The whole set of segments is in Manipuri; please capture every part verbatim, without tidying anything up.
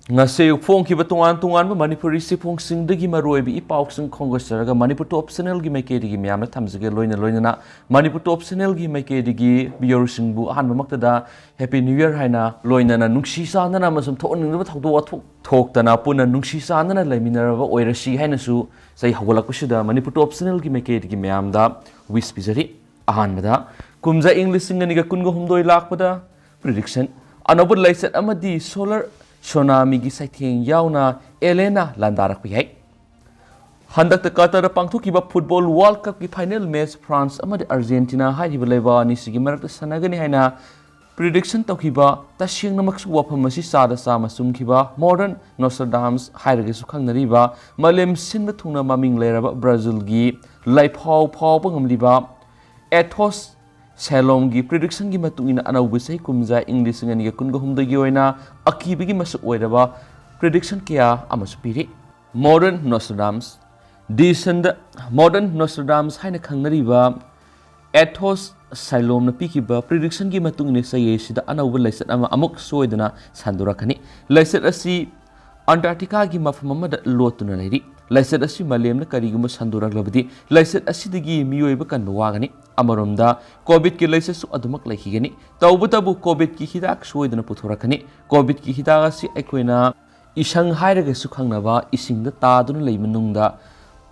ꯉꯁꯤ ꯑꯌꯨꯛ ꯐꯣꯡꯈꯤꯕ ꯇꯣꯉꯥꯟ ꯇꯣꯉꯥꯟꯕ ꯃꯅꯤꯄꯨꯔꯤ ꯆꯦꯐꯣꯡꯁꯤꯡꯗꯒꯤ ꯃꯔꯨꯑꯣꯏꯕ ꯏ ꯄꯥꯎꯁꯤꯡ ꯈꯣꯝꯒꯠꯆꯔꯒ ꯃꯅꯤꯄꯨꯔ ꯇꯣꯞ ꯆꯦꯅꯦꯜꯒꯤ ꯃꯥꯏꯀꯩꯗꯒꯤ ꯃꯌꯥꯝꯗ ꯊꯝꯖꯒꯦ꯫ ꯂꯣꯏꯅ ꯂꯣꯏꯅꯅ ꯃꯅꯤꯄꯨꯔ ꯇꯣꯞ ꯆꯦꯅꯦꯜꯒꯤ ꯃꯥꯏꯀꯩꯗꯒꯤ ꯚꯤꯌꯣꯔꯁꯤꯡꯕꯨ ꯑꯍꯥꯟꯕꯃꯛꯇꯗ ꯍꯦꯄꯤ ꯅ꯭ꯌꯨ ꯏꯌꯔ ꯍꯥꯏꯅ, ꯂꯣꯏꯅꯅ ꯅꯨꯡꯁꯤ ꯆꯥꯟꯅꯅ ꯑꯃꯁꯨꯡ ꯊꯣꯛꯍꯟꯅꯤꯡꯗꯕ ꯊꯧꯗꯣꯛ ꯋꯥꯊꯣꯛ ꯊꯣꯛꯇꯅ ꯄꯨꯟꯅ ꯅꯨꯡꯁꯤ ꯆꯥꯟꯅꯅ ꯂꯩꯃꯤꯟꯅꯔꯕ ꯑꯣꯏꯔꯁꯤ ꯍꯥꯏꯅꯁꯨ ꯆꯍꯤ ꯍꯧꯒꯠꯂꯛꯄꯁꯤꯗ ꯃꯅꯤꯄꯨꯔ ꯇꯣꯞ ꯆꯦꯅꯦꯜꯒꯤ ꯃꯥꯏꯀꯩꯗꯒꯤ ꯃꯌꯥꯝꯗ ꯋꯤꯁ ꯄꯤꯖꯔꯤ꯫ ꯑꯍꯥꯟꯕꯗ, ꯀꯨꯝꯖꯥ ꯏꯪ ꯂꯤꯁꯤꯡ ꯑꯅꯤꯒ ꯀꯨꯟꯒ ꯍꯨꯝꯗꯣꯏ ꯂꯥꯛꯄꯗ ꯄ꯭ꯔꯤꯗꯤꯛꯁꯟ, ꯑꯅꯧꯕ ꯂꯥꯏꯆꯠ ꯑꯃꯗꯤ ꯁꯣꯂꯔ ꯁꯣꯅꯥꯃꯤꯒꯤ ꯆꯩꯊꯦꯡ ꯌꯥꯎꯅ ꯑꯦꯂꯦꯅꯥ ꯂꯥꯟꯗꯥꯔꯛꯄ ꯌꯥꯏ꯫ ꯍꯟꯗꯛꯇ ꯀꯇꯔꯗ ꯄꯥꯡꯊꯣꯛꯈꯤꯕ ꯐꯨꯠꯕꯣꯜ ꯋꯥꯔꯜꯗ ꯀꯞꯀꯤ ꯐꯥꯏꯅꯦꯜ ꯃꯦꯆ ꯐ꯭ꯔꯥꯟꯁ ꯑꯃꯗꯤ ꯑꯥꯔꯖꯦꯟꯇꯤꯅꯥ ꯍꯥꯏꯔꯤꯕ ꯂꯩꯕꯥꯛ ꯑꯅꯤꯁꯤꯒꯤ ꯃꯔꯛꯇ ꯁꯥꯟꯅꯒꯅꯤ ꯍꯥꯏꯅ ꯄ꯭ꯔꯤꯗꯤꯛꯁꯟ ꯇꯧꯈꯤꯕ, ꯇꯁꯦꯡꯅꯃꯛꯁꯨ ꯋꯥꯐꯝ ꯑꯁꯤ ꯆꯥꯗ ꯆꯥꯝꯃ ꯆꯨꯝꯈꯤꯕ ꯃꯣꯗꯔꯟ ꯅꯣꯁꯇ꯭ꯔꯗꯥꯝꯁ ꯍꯥꯏꯔꯒꯁꯨ ꯈꯪꯅꯔꯤꯕ ꯃꯥꯂꯦꯝ ꯁꯤꯟꯕ ꯊꯨꯡꯅ ꯃꯃꯤꯡ ꯂꯩꯔꯕ ꯕ꯭ꯔꯥꯖꯤꯜꯒꯤ ꯂꯥꯏꯐꯥꯎ ꯐꯥꯎꯕ ꯉꯝꯂꯤꯕ ꯑꯦꯊꯣꯁ ꯁꯦꯂꯣꯝꯒꯤ ꯄ꯭ꯔꯤꯗꯤꯛꯁꯟꯒꯤ ꯃꯇꯨꯡ ꯏꯟꯅ ꯑꯅꯧꯕ ꯆꯍꯤ ꯀꯨꯝꯖꯥ ꯏꯪ ꯂꯤꯁꯤꯡ ꯑꯅꯤꯒ ꯀꯨꯟꯒ ꯍꯨꯝꯗꯣꯏꯒꯤ ꯑꯣꯏꯅ ꯑꯀꯤꯕꯒꯤ ꯃꯁꯛ ꯑꯣꯏꯔꯕ ꯄ꯭ꯔꯤꯗꯤꯛꯁꯟ ꯀꯌꯥ ꯑꯃꯁꯨ ꯄꯤꯔꯤ꯫ ꯃꯣꯗꯔꯟ ꯅꯣꯁꯇ꯭ꯔꯗꯥꯝꯁ꯫ ꯗꯤꯁꯟꯗ ꯃꯣꯗꯔꯟ ꯅꯣꯁꯇ꯭ꯔꯗꯥꯝꯁ ꯍꯥꯏꯅ ꯈꯪꯅꯔꯤꯕ ꯑꯦꯊꯣꯁ ꯁꯥꯏꯂꯣꯝꯅ ꯄꯤꯈꯤꯕ ꯄ꯭ꯔꯤꯗꯤꯛꯁꯟꯒꯤ ꯃꯇꯨꯡ ꯏꯟꯅ ꯆꯌꯣꯜ ꯑꯁꯤꯗ ꯑꯅꯧꯕ ꯂꯥꯏꯆꯠ ꯑꯃ ꯑꯃꯨꯛ ꯁꯣꯏꯗꯅ ꯁꯟꯗꯣꯔꯛꯀꯅꯤ꯫ ꯂꯥꯏꯆꯠ ꯑꯁꯤ ꯑꯟꯇꯥꯔꯀꯇꯤꯀꯥꯒꯤ ꯃꯐꯝ ꯑꯃꯗ ꯂꯣꯠꯇꯨꯅ ꯂꯩꯔꯤ꯫ ꯂꯥꯏꯆꯠ ꯑꯁꯤ ꯃꯥꯂꯦꯝꯅ ꯀꯔꯤꯒꯨꯝꯕ ꯁꯟꯗꯣꯔꯛꯂꯕꯗꯤ, ꯂꯥꯏꯆꯠ ꯑꯁꯤꯗꯒꯤ ꯃꯤꯑꯣꯏꯕ ꯀꯟꯕ ꯋꯥꯒꯅꯤ꯫ ꯑꯃꯔꯣꯝꯗ, ꯀꯣꯚꯤꯗꯀꯤ ꯂꯥꯏꯆꯠꯁꯨ ꯑꯗꯨꯃꯛ ꯂꯩꯈꯤꯒꯅꯤ꯫ ꯇꯧꯕꯇꯕꯨ, ꯀꯣꯚꯤꯗꯀꯤ ꯍꯤꯗꯥꯛ ꯁꯣꯏꯗꯅ ꯄꯨꯊꯣꯔꯛꯀꯅꯤ꯫ ꯀꯣꯚꯤꯗꯀꯤ ꯍꯤꯗꯥꯛ ꯑꯁꯤ ꯑꯩꯈꯣꯏꯅ ꯏꯁꯪ ꯍꯥꯏꯔꯒꯁꯨ ꯈꯪꯅꯕ ꯏꯁꯤꯡꯗ ꯇꯥꯗꯨꯅ ꯂꯩꯕ ꯅꯨꯡꯗ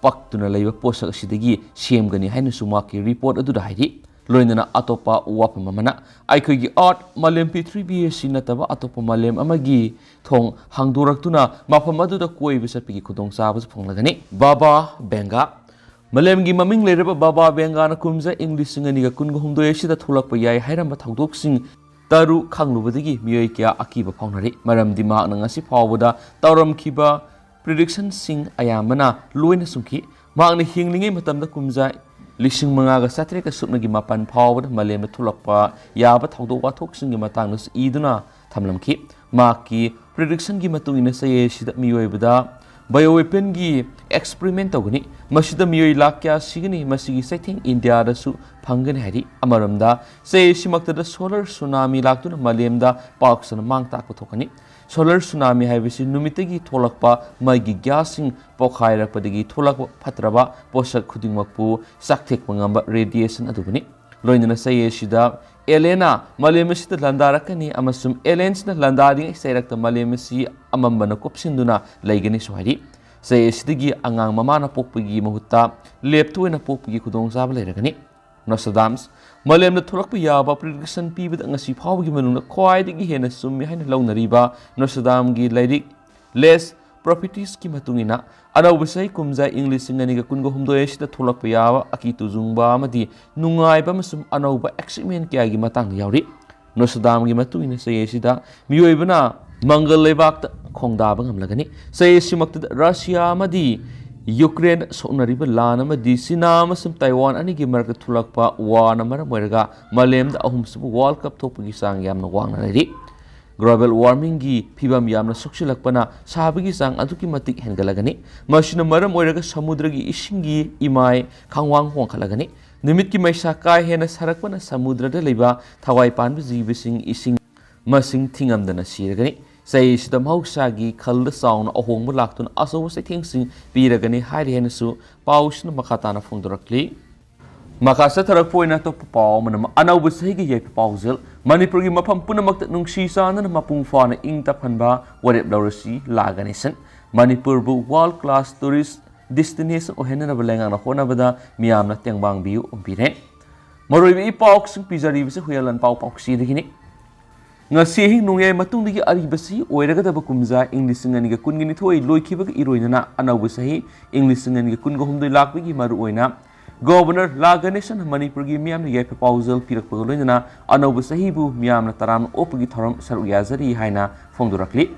ꯄꯛꯇꯨꯅ ꯂꯩꯕ ꯄꯣꯠꯁꯛ ꯑꯁꯤꯗꯒꯤ ꯁꯦꯝꯒꯅꯤ ꯍꯥꯏꯅꯁꯨ ꯃꯍꯥꯛꯀꯤ ꯔꯤꯄꯣꯔꯠ ꯑꯗꯨꯗ ꯍꯥꯏꯔꯤ꯫ ꯂꯣꯏꯅꯅ ꯑꯇꯣꯞꯄ ꯋꯥꯐꯝ ꯑꯃꯅ, ꯑꯩꯈꯣꯏꯒꯤ ꯑꯥꯔꯊ, ꯃꯥꯂꯦꯝ ꯄ꯭ꯔꯤꯊꯤꯕꯤ ꯑꯁꯤ ꯅꯠꯇꯕ ꯑꯇꯣꯞꯄ ꯃꯥꯂꯦꯝ ꯑꯃꯒꯤ ꯊꯣꯡ ꯍꯥꯡꯗꯣꯔꯛꯇꯨꯅ ꯃꯐꯝ ꯑꯗꯨꯗ ꯀꯣꯏꯕ ꯆꯠꯄꯒꯤ ꯈꯨꯗꯣꯡꯆꯥꯕꯁꯨ ꯐꯪꯂꯒꯅꯤ꯫ ꯕꯥꯕꯥ ꯚꯦꯡꯒꯥ꯫ ꯃꯥꯂꯦꯝꯒꯤ ꯃꯃꯤꯡ ꯂꯩꯔꯕ ꯕꯥꯕꯥ ꯚꯦꯡꯒꯥꯅ ꯀꯨꯝꯖꯥ ꯏꯪ ꯂꯤꯁꯤꯡ ꯑꯅꯤꯒ ꯀꯨꯟꯒ ꯍꯨꯝꯗꯣꯏ ꯑꯁꯤꯗ ꯊꯣꯛꯂꯛꯄ ꯌꯥꯏ ꯍꯥꯏꯔꯝꯕ ꯊꯧꯗꯣꯛꯁꯤꯡ ꯇꯔꯨꯛ ꯈꯪꯂꯨꯕꯗꯒꯤ ꯃꯤꯑꯣꯏ ꯀꯌꯥ ꯑꯀꯤꯕ ꯐꯥꯎꯅꯔꯤ꯫ ꯃꯔꯝꯗꯤ ꯃꯍꯥꯛꯅ ꯉꯁꯤ ꯐꯥꯎꯕꯗ ꯇꯧꯔꯝꯈꯤꯕ ꯄ꯭ꯔꯤꯗꯤꯛꯁꯟꯁꯤꯡ ꯑꯌꯥꯝꯕꯅ ꯂꯣꯏꯅ ꯆꯨꯝꯈꯤ꯫ ꯃꯍꯥꯛꯅ ꯍꯤꯡꯂꯤꯉꯩ ꯃꯇꯝꯗ ꯀꯨꯝꯖꯥ ꯂꯤꯁꯤꯡ ꯃꯉꯥꯒ ꯆꯥꯇ꯭ꯔꯦꯠꯀ ꯁꯨꯞꯅꯒꯤ ꯃꯥꯄꯟ ꯐꯥꯎꯕꯗ ꯃꯥꯂꯦꯝꯗ ꯊꯣꯛꯂꯛꯄ ꯌꯥꯕ ꯊꯧꯗꯣꯛ ꯋꯥꯊꯣꯛꯁꯤꯡꯒꯤ ꯃꯇꯥꯡꯗꯁꯨ ꯏꯗꯨꯅ ꯊꯝꯂꯝꯈꯤ꯫ ꯃꯍꯥꯛꯀꯤ ꯄ꯭ꯔꯤꯗꯤꯛꯁꯟꯒꯤ ꯃꯇꯨꯡ ꯏꯟꯅ ꯆꯌꯣꯜ ꯑꯁꯤꯗ ꯃꯤꯑꯣꯏꯕꯗ ꯕꯥꯏꯑꯣ ꯋꯦꯄꯟꯒꯤ ꯑꯦꯛꯁꯄꯔꯤꯃꯦꯟ ꯇꯧꯒꯅꯤ꯫ ꯃꯁꯤꯗ ꯃꯤꯑꯣꯏ ꯂꯥꯈ ꯀꯌꯥ ꯁꯤꯒꯅꯤ, ꯃꯁꯤꯒꯤ ꯆꯩꯊꯦꯡ ꯏꯟꯗꯤꯌꯥꯗꯁꯨ ꯐꯪꯒꯅꯤ ꯍꯥꯏꯔꯤ꯫ ꯑꯃꯔꯣꯝꯗ, ꯆꯌꯦꯠꯁꯤꯃꯛꯇꯗ ꯁꯣꯂꯔ ꯁꯨꯅꯥꯃꯤ ꯂꯥꯛꯇꯨꯅ ꯃꯥꯂꯦꯝꯗ ꯄꯥꯛ ꯁꯟꯅ ꯃꯥꯡ ꯇꯥꯛꯄ ꯊꯣꯛꯀꯅꯤ꯫ ꯁꯣꯂꯔ ꯁꯨꯅꯥꯃꯤ ꯍꯥꯏꯕꯁꯤ ꯅꯨꯃꯤꯠꯇꯒꯤ ꯊꯣꯛꯂꯛꯄ ꯃꯩꯒꯤ ꯒ꯭ꯌꯥꯁꯁꯤꯡ ꯄꯣꯈꯥꯏꯔꯛꯄꯗꯒꯤ ꯊꯣꯛꯂꯛꯄ ꯐꯠꯇ꯭ꯔꯕ ꯄꯣꯠꯁꯛ ꯈꯨꯗꯤꯡꯃꯛꯄꯨ ꯆꯥꯛꯊꯦꯛꯄ ꯉꯝꯕ ꯔꯦꯗꯤꯌꯦꯁꯟ ꯑꯗꯨꯕꯨꯅꯤ꯫ ꯂꯣꯏꯅꯅ ꯆꯌꯦꯠꯁꯤꯗ ꯑꯦꯂꯦꯟꯅ ꯃꯥꯂꯦꯝ ꯑꯁꯤꯗ ꯂꯥꯟꯗꯥꯔꯛꯀꯅꯤ ꯑꯃꯁꯨꯡ ꯑꯦꯂꯦꯟꯁꯅ ꯂꯥꯟꯗꯥꯔꯤꯉꯩ ꯆꯩꯔꯛꯇ ꯃꯥꯂꯦꯝ ꯑꯁꯤ ꯑꯃꯝꯕꯅ ꯀꯨꯞꯁꯤꯟꯗꯨꯅ ꯂꯩꯒꯅꯤꯁꯨ ꯍꯥꯏꯔꯤ꯫ ꯆꯌꯦꯠꯁꯤꯗꯒꯤ ꯑꯉꯥꯡ ꯃꯃꯥꯅ ꯄꯣꯛꯄꯒꯤ ꯃꯍꯨꯠꯇ ꯂꯦꯞꯇ ꯑꯣꯏꯅ ꯄꯣꯛꯄꯒꯤ ꯈꯨꯗꯣꯡꯆꯥꯕ ꯂꯩꯔꯒꯅꯤ꯫ ꯅꯣꯁꯇ꯭ꯔꯥꯗꯥꯝꯁ ꯃꯥꯂꯦꯝꯗ ꯊꯣꯛꯂꯛꯄ ꯌꯥꯕ ꯄ꯭ꯔꯤꯗꯤꯛꯁꯟ ꯄꯤꯕꯗ ꯉꯁꯤ ꯐꯥꯎꯕꯒꯤ ꯃꯅꯨꯡꯗ ꯈ꯭ꯋꯥꯏꯗꯒꯤ ꯍꯦꯟꯅ ꯆꯨꯝꯃꯤ ꯍꯥꯏꯅ ꯂꯧꯅꯔꯤꯕ ꯅꯣꯁꯇ꯭ꯔꯥꯗꯥꯝꯒꯤ ꯂꯥꯏꯔꯤꯛ ꯂꯦꯁ ꯄ꯭ꯔꯣꯐꯤꯇꯤꯁꯀꯤ ꯃꯇꯨꯡ ꯏꯟꯅ, ꯑꯅꯧꯕ ꯆꯍꯤ ꯀꯨꯝꯖꯥ ꯏꯪ ꯂꯤꯁꯤꯡ ꯑꯅꯤꯒ ꯀꯨꯟꯒ ꯍꯨꯝꯗꯣꯏ ꯑꯁꯤꯗ ꯊꯣꯛꯂꯛꯄ ꯌꯥꯕ ꯑꯀꯤ ꯇꯨꯖꯨꯡꯕ ꯑꯃꯗꯤ ꯅꯨꯡꯉꯥꯏꯕ ꯑꯃꯁꯨꯡ ꯑꯅꯧꯕ ꯑꯦꯛꯁꯥꯏꯠꯃꯦꯟ ꯀꯌꯥꯒꯤ ꯃꯇꯥꯡꯗ ꯌꯥꯎꯔꯤ꯫ ꯅꯣꯁꯇ꯭ꯔꯥꯗꯥꯝꯒꯤ ꯃꯇꯨꯡ ꯏꯟꯅ, ꯆꯍꯤ ꯑꯁꯤꯗ ꯃꯤꯑꯣꯏꯕꯅ ꯃꯪꯒꯜ ꯂꯩꯕꯥꯛꯇ ꯈꯣꯡꯗꯥꯕ ꯉꯝꯂꯒꯅꯤ꯫ ꯆꯍꯤ ꯑꯁꯤꯃꯛꯇꯗ ꯔꯁꯤꯌꯥ ꯑꯃꯗꯤ ꯌꯨꯀ꯭ꯔꯦꯟ ꯁꯣꯛꯅꯔꯤꯕ ꯂꯥꯟ ꯑꯃꯗꯤ ꯆꯤꯅꯥ ꯑꯃꯁꯨꯡ ꯇꯥꯏꯋꯥꯟ ꯑꯅꯤꯒꯤ ꯃꯔꯛꯇ ꯊꯣꯛꯂꯛꯄ ꯋꯥꯔꯅ ꯃꯔꯝ ꯑꯣꯏꯔꯒ ꯃꯥꯂꯦꯝꯗ ꯑꯍꯨꯝꯁꯨꯕ ꯋꯥꯔꯜ ꯀꯞ ꯊꯣꯛꯄꯒꯤ ꯆꯥꯡ ꯌꯥꯝꯅ ꯋꯥꯡꯅ ꯂꯩꯔꯤ꯫ ꯒ꯭ꯂꯣꯕꯦꯜ ꯋꯥꯔꯃꯤꯡꯒꯤ ꯐꯤꯕꯝ ꯌꯥꯝꯅ ꯁꯣꯛꯆꯤꯜꯂꯛꯄꯅ ꯁꯥꯕꯒꯤ ꯆꯥꯡ ꯑꯗꯨꯛꯀꯤ ꯃꯇꯤꯛ ꯍꯦꯟꯒꯠꯂꯒꯅꯤ꯫ ꯃꯁꯤꯅ ꯃꯔꯝ ꯑꯣꯏꯔꯒ ꯁꯃꯨꯗ꯭ꯔꯒꯤ ꯏꯁꯤꯡꯒꯤ ꯏꯃꯥꯏ ꯈꯥꯡꯋꯥꯡ ꯋꯥꯡꯈꯠꯂꯒꯅꯤ꯫ ꯅꯨꯃꯤꯠꯀꯤ ꯃꯩꯁꯥ ꯀꯥ ꯍꯦꯟꯅ ꯁꯥꯔꯛꯄꯅ ꯁꯃꯨꯗ꯭ꯔꯗ ꯂꯩꯕ ꯊꯋꯥꯏ ꯄꯥꯟꯕ ꯖꯤꯕꯁꯤꯡ ꯏꯁꯤꯡ ꯃꯁꯤꯡ ꯊꯤꯉꯝꯗꯅ ꯁꯤꯔꯒꯅꯤ꯫ ꯆꯍꯤ ꯑꯁꯤꯗ ꯃꯍꯧꯁꯥꯒꯤ ꯈꯜꯗ ꯆꯥꯎꯅ ꯑꯍꯣꯡꯕ ꯂꯥꯛꯇꯨꯅ ꯑꯆꯧꯕ ꯆꯩꯊꯦꯡꯁꯤꯡ ꯄꯤꯔꯒꯅꯤ ꯍꯥꯏꯔꯤ ꯍꯥꯏꯅꯁꯨ ꯄꯥꯎꯁꯤꯅ ꯃꯈꯥ ꯇꯥꯅ ꯐꯣꯡꯗꯣꯔꯛꯂꯤ꯫ ꯃꯈꯥ ꯆꯠꯊꯔꯛꯄ ꯑꯣꯏꯅ ꯑꯇꯣꯞꯄ ꯄꯥꯎ ꯑꯃꯅ, ꯑꯅꯧꯕ ꯆꯍꯤꯒꯤ ꯌꯥꯏꯐ ꯄꯥꯎꯖꯦꯜ꯫ ꯃꯅꯤꯄꯨꯔꯒꯤ ꯃꯐꯝ ꯄꯨꯝꯅꯃꯛꯇ ꯅꯨꯡꯁꯤ ꯆꯥꯟꯅꯅ ꯃꯄꯨꯡ ꯐꯥꯅ ꯏꯪ ꯇꯞꯍꯟꯕ ꯋꯥꯔꯦꯞ ꯂꯧꯔꯁꯤ ꯂꯥ ꯒꯅꯦꯁꯟ꯫ ꯃꯅꯤꯄꯨꯔꯕꯨ ꯋꯥꯔꯜ ꯀ꯭ꯂꯥꯁ ꯇꯨꯔꯤꯁ ꯗꯦꯁꯇꯤꯅꯦꯁꯟ ꯑꯣꯏꯍꯟꯅꯅꯕ ꯂꯩꯉꯥꯛꯅ ꯍꯣꯠꯅꯕꯗ ꯃꯤꯌꯥꯝꯅ ꯇꯦꯡꯕꯥꯡꯕꯤꯌꯨ ꯎꯝꯕꯤꯔꯦ꯫ ꯃꯔꯨꯑꯣꯏꯕ ꯏ ꯄꯥꯎꯁꯤꯡ ꯄꯤꯖꯔꯤꯕꯁꯤ ꯍꯨꯌꯦꯜ ꯂꯥꯟꯄꯥꯎ ꯄꯥꯎꯆꯦꯗꯒꯤꯅꯤ꯫ ꯉꯁꯤ ꯑꯍꯤꯡ ꯅꯣꯡꯌꯥꯏ ꯃꯇꯨꯡꯗꯒꯤ ꯑꯔꯤꯕ ꯆꯍꯤ ꯑꯣꯏꯔꯒꯗꯕ ꯀꯨꯝꯖꯥ ꯏꯪ ꯂꯤꯁꯤꯡ ꯑꯅꯤꯒ ꯀꯨꯟꯒ ꯅꯤꯊꯣꯏ ꯂꯣꯏꯈꯤꯕꯒ ꯏꯔꯣꯏꯅꯅ ꯑꯅꯧꯕ ꯆꯍꯤ ꯏꯪ ꯂꯤꯁꯤꯡ ꯑꯅꯤꯒ ꯀꯨꯟꯒ ꯍꯨꯝꯗꯣꯏ ꯂꯥꯛꯄꯒꯤ ꯃꯔꯨꯑꯣꯏꯅ ꯒꯣꯕꯔꯅꯔ ꯂꯥ ꯒꯅꯦꯁꯟ ꯃꯅꯤꯄꯨꯔꯒꯤ ꯃꯤꯌꯥꯝꯅ ꯌꯥꯏꯐ ꯄꯥꯎꯖꯦꯜ ꯄꯤꯔꯛꯄꯒ ꯂꯣꯏꯅꯅ ꯑꯅꯧꯕ ꯆꯍꯤꯕꯨ ꯃꯤꯌꯥꯝꯅ ꯇꯔꯥꯝꯅ ꯑꯣꯛꯄꯒꯤ ꯊꯧꯔꯝ ꯁꯔꯨꯛ ꯌꯥꯖꯔꯤ ꯍꯥꯏꯅ ꯐꯣꯡꯗꯣꯔꯛꯂꯤ꯫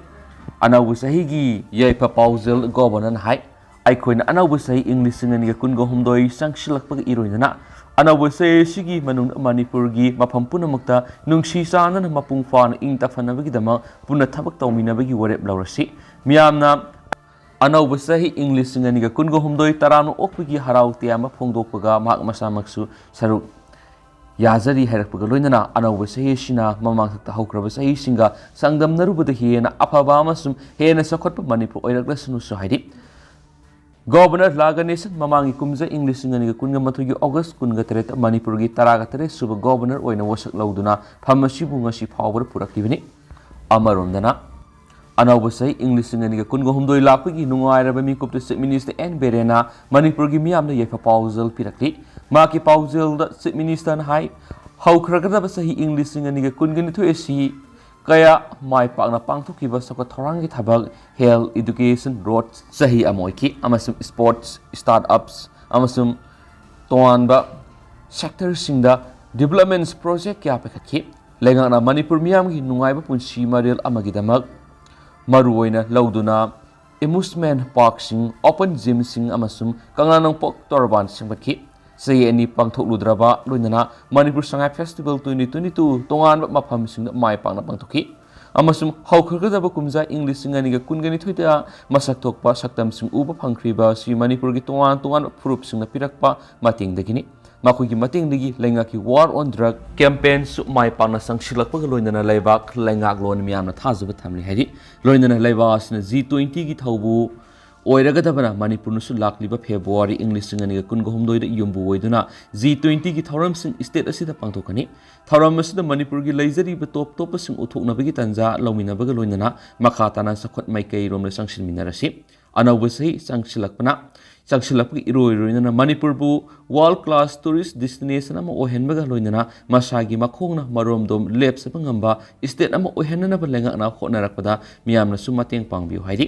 ꯑꯅꯧꯕ ꯆꯍꯤꯒꯤ ꯌꯥꯏꯐ ꯄꯥꯎꯖꯦꯜ ꯒꯣꯕꯔꯅꯔꯅ ꯍꯥꯏ, ꯑꯩꯈꯣꯏꯅ ꯑꯅꯧꯕ ꯆꯍꯤ ꯏꯪ ꯂꯤꯁꯤꯡ ꯑꯅꯤꯒ ꯀꯨꯟꯒ ꯍꯨꯝꯗꯣꯏ ꯆꯪꯁꯤꯜꯂꯛꯄꯒ ꯏꯔꯣꯏꯅꯅ ꯑꯅꯧꯕ ꯆꯍꯤ ꯑꯁꯤꯒꯤ ꯃꯅꯨꯡꯗ ꯃꯅꯤꯄꯨꯔꯒꯤ ꯃꯐꯝ ꯄꯨꯝꯅꯃꯛꯇ ꯅꯨꯡꯁꯤ ꯆꯥꯟꯅꯅ ꯃꯄꯨꯡ ꯐꯥꯅ ꯏꯪ ꯇꯞꯍꯟꯅꯕꯒꯤꯗꯃꯛ ꯄꯨꯟꯅ ꯊꯕꯛ ꯇꯧꯃꯤꯟꯅꯕꯒꯤ ꯋꯥꯔꯦꯞ ꯂꯧꯔꯁꯤ꯫ ꯃꯤꯌꯥꯝꯅ ꯑꯅꯧꯕ ꯆꯍꯤ ꯏꯪ ꯂꯤꯁꯤꯡ ꯑꯅꯤꯒ ꯀꯨꯟꯒ ꯍꯨꯝꯗꯣꯏ ꯇꯔꯥꯝꯅ ꯑꯣꯛꯄꯒꯤ ꯍꯔꯥꯎ ꯇꯌꯥꯝꯕ ꯐꯣꯡꯗꯣꯛꯄꯒ ꯃꯍꯥꯛ ꯃꯁꯥꯃꯛꯁꯨ ꯁꯔꯨꯛ ꯌꯥꯖꯔꯤ ꯍꯥꯏꯔꯛꯄꯒ ꯂꯣꯏꯅꯅ ꯑꯅꯧꯕ ꯆꯍꯤ ꯑꯁꯤꯅ ꯃꯃꯥꯡꯊꯛꯇ ꯍꯧꯈ꯭ꯔꯕ ꯆꯍꯤꯁꯤꯡꯒ ꯆꯥꯡꯗꯝꯅꯔꯨꯕꯗ ꯍꯦꯟꯅ ꯑꯐꯕ ꯑꯃꯁꯨꯡ ꯍꯦꯟꯅ ꯆꯥꯎꯈꯠꯄ ꯃꯅꯤꯄꯨꯔ ꯑꯣꯏꯔꯛꯂꯁꯅꯨꯁꯨ ꯍꯥꯏꯔꯤ꯫ ꯒꯣꯕꯔꯅꯔ ꯂꯥ ꯒꯅꯦꯁꯟ ꯃꯃꯥꯡꯒꯤ ꯀꯨꯝꯖꯥ ꯏꯪ ꯂꯤꯁꯤꯡ ꯑꯅꯤꯒ ꯀꯨꯟꯒ ꯃꯥꯊꯣꯏꯒꯤ ꯑꯣꯒꯁ ꯀꯨꯟꯒ ꯇꯔꯦꯠꯇ ꯃꯅꯤꯄꯨꯔꯒꯤ ꯇꯔꯥꯒ ꯇꯔꯦꯠ ꯁꯨꯕ ꯒꯣꯕꯔꯅꯔ ꯑꯣꯏꯅ ꯋꯥꯁꯛ ꯂꯧꯗꯨꯅ ꯐꯝ ꯑꯁꯤꯕꯨ ꯉꯁꯤ ꯐꯥꯎꯕꯗ ꯄꯨꯔꯛꯂꯤꯕꯅꯤ꯫ ꯑꯃꯔꯣꯝꯗꯅ, ꯑꯅꯧꯕ ꯆꯍꯤ ꯏꯪ ꯂꯤꯁꯤꯡ ꯑꯅꯤꯒ ꯀꯨꯟꯒ ꯍꯨꯝꯗꯣꯏ ꯂꯥꯛꯄꯒꯤ ꯅꯨꯡꯉꯥꯏꯔꯕ ꯃꯤꯀꯨꯞꯇ ꯆꯤꯐ ꯃꯤꯅꯤꯁꯇꯔ ꯑꯦꯟ ꯕꯤꯔꯦꯟꯅ ꯃꯅꯤꯄꯨꯔꯒꯤ ꯃꯤꯌꯥꯝꯗ ꯌꯥꯏꯐ ꯄꯥꯎꯖꯦꯜ ꯄꯤꯔꯛꯂꯤ꯫ ꯃꯍꯥꯛꯀꯤ ꯄꯥꯎꯖꯦꯜꯗ ꯆꯤꯐ ꯃꯤꯅꯤꯁꯇꯔꯅ ꯍꯥꯏ, ꯍꯧꯈ꯭ꯔꯒꯗꯕ ꯆꯍꯤ ꯏꯪ ꯂꯤꯁꯤꯡ ꯑꯅꯤꯒ ꯀꯨꯟꯒ ꯅꯤꯊꯣꯏ ꯑꯁꯤ ꯀꯌꯥ ꯃꯥꯏ ꯄꯥꯛꯅ ꯄꯥꯡꯊꯣꯛꯈꯤꯕ ꯆꯥꯎꯈꯠ ꯊꯧꯔꯥꯡꯒꯤ ꯊꯕꯛ, health, education, road, ꯆꯍꯤ ꯑꯃ ꯑꯣꯏꯈꯤ ꯑꯃꯁꯨꯡ sports, startups ꯑꯃꯁꯨꯡ ꯇꯣꯉꯥꯟꯕ sectorꯁꯤꯡꯗ developments project ꯀꯌꯥ ꯄꯥꯏꯈꯠꯈꯤ꯫ ꯂꯩꯉꯥꯛꯅ ꯃꯅꯤꯄꯨꯔ ꯃꯤꯌꯥꯝꯒꯤ ꯅꯨꯡꯉꯥꯏꯕ ꯄꯨꯟꯁꯤ ꯃꯔꯦꯜ ꯑꯃꯒꯤꯗꯃꯛ ꯃꯔꯨꯑꯣꯏꯅ ꯂꯧꯗꯨꯅ amusement parkꯁꯤꯡ, open gymꯁꯤꯡ ꯑꯃꯁꯨꯡ ꯀꯪꯂꯥ ꯅꯣꯡꯄꯣꯛ ꯇꯣꯔꯕꯥꯟ ꯁꯦꯝꯒꯠꯈꯤ꯫ ꯆꯍꯤ ꯑꯅꯤ ꯄꯥꯡꯊꯣꯛꯂꯨꯗ꯭ꯔꯕ ꯂꯣꯏꯅꯅ Manipur Sangai festival twenty twenty two ꯇꯣꯉꯥꯟꯕ ꯃꯐꯝꯁꯤꯡꯗ ꯃꯥꯏ ꯄꯥꯛꯅ ꯄꯥꯡꯊꯣꯛꯈꯤ ꯑꯃꯁꯨꯡ ꯍꯧꯈ꯭ꯔꯒꯗꯕ ꯀꯨꯝꯖꯥ ꯏꯪ ꯂꯤꯁꯤꯡ ꯑꯅꯤꯒ ꯀꯨꯟꯒ ꯅꯤꯊꯣꯏꯗ ꯃꯁꯛ ꯊꯣꯛꯄ ꯁꯛꯇꯝꯁꯤꯡ ꯎꯕ ꯐꯪꯈ꯭ꯔꯤꯕ ꯑꯁꯤ ꯃꯅꯤꯄꯨꯔꯒꯤ ꯇꯣꯉꯥꯟ ꯇꯣꯉꯥꯟꯕ ꯐꯨꯔꯨꯞꯁꯤꯡꯅ ꯄꯤꯔꯛꯄ ꯃꯇꯦꯡꯗꯒꯤꯅꯤ꯫ ꯃꯈꯣꯏꯒꯤ ꯃꯇꯦꯡꯗꯒꯤ ꯂꯩꯉꯥꯛꯀꯤ War on Drug campaignꯁꯨ ꯃꯥꯏ ꯄꯥꯛꯅ ꯆꯪꯁꯤꯜꯂꯛꯄꯒ ꯂꯣꯏꯅꯅ ꯂꯩꯕꯥꯛ ꯂꯩꯉꯥꯛꯂꯣꯟ ꯃꯤꯌꯥꯝꯅ ꯊꯥꯖꯕ ꯊꯝꯂꯤ ꯍꯥꯏꯔꯤ꯫ ꯂꯣꯏꯅꯅ ꯂꯩꯕꯥꯛ ꯑꯁꯤꯅ G twentyꯒꯤ ꯊꯧꯕꯨ ꯑꯣꯏꯔꯒꯗꯕꯅ ꯃꯅꯤꯄꯨꯔꯅꯁꯨ ꯂꯥꯛꯂꯤꯕ ꯐꯦꯕ꯭ꯔꯨꯋꯥꯔꯤ ꯏꯪ ꯂꯤꯁꯤꯡ ꯑꯅꯤꯒ ꯀꯨꯟꯒ ꯍꯨꯝꯗꯣꯏꯗ ꯌꯨꯝꯕꯨ ꯑꯣꯏꯗꯨꯅ G twentyꯒꯤ ꯊꯧꯔꯝꯁꯤꯡ state ꯑꯁꯤꯗ ꯄꯥꯡꯊꯣꯛꯀꯅꯤ꯫ ꯊꯧꯔꯝ ꯑꯁꯤꯗ ꯃꯅꯤꯄꯨꯔꯒꯤ ꯂꯩꯖꯔꯤꯕ ꯇꯣꯞ ꯇꯣꯞꯄꯁꯤꯡ ꯎꯠꯊꯣꯛꯅꯕꯒꯤ ꯇꯥꯟꯖꯥ ꯂꯧꯃꯤꯟꯅꯕꯒ ꯂꯣꯏꯅꯅ ꯃꯈꯥ ꯇꯥꯅ ꯆꯥꯎꯈꯠ ꯃꯥꯏꯀꯩꯔꯣꯝꯗ ꯆꯪꯁꯤꯟꯃꯤꯟꯅꯔꯁꯤ꯫ ꯑꯅꯧꯕ ꯆꯍꯤ ꯆꯪꯁꯤꯜꯂꯛꯄꯅ, ꯆꯪꯁꯤꯜꯂꯛꯄꯒꯤ ꯏꯔꯣꯏ ꯏꯔꯣꯏꯅꯅ ꯃꯅꯤꯄꯨꯔꯕꯨ world class tourist destination ꯑꯃ ꯑꯣꯏꯍꯟꯕꯒ ꯂꯣꯏꯅꯅ ꯃꯁꯥꯒꯤ ꯃꯈꯣꯡꯅ ꯃꯔꯣꯝꯗꯣꯝ ꯂꯦꯞꯆꯕ ꯉꯝꯕ state ꯑꯃ ꯑꯣꯏꯍꯟꯅꯅꯕ ꯂꯩꯉꯥꯛꯅ ꯍꯣꯠꯅꯔꯛꯄꯗ ꯃꯤꯌꯥꯝꯅꯁꯨ ꯃꯇꯦꯡ ꯄꯥꯡꯕꯤꯌꯨ ꯍꯥꯏꯔꯤ꯫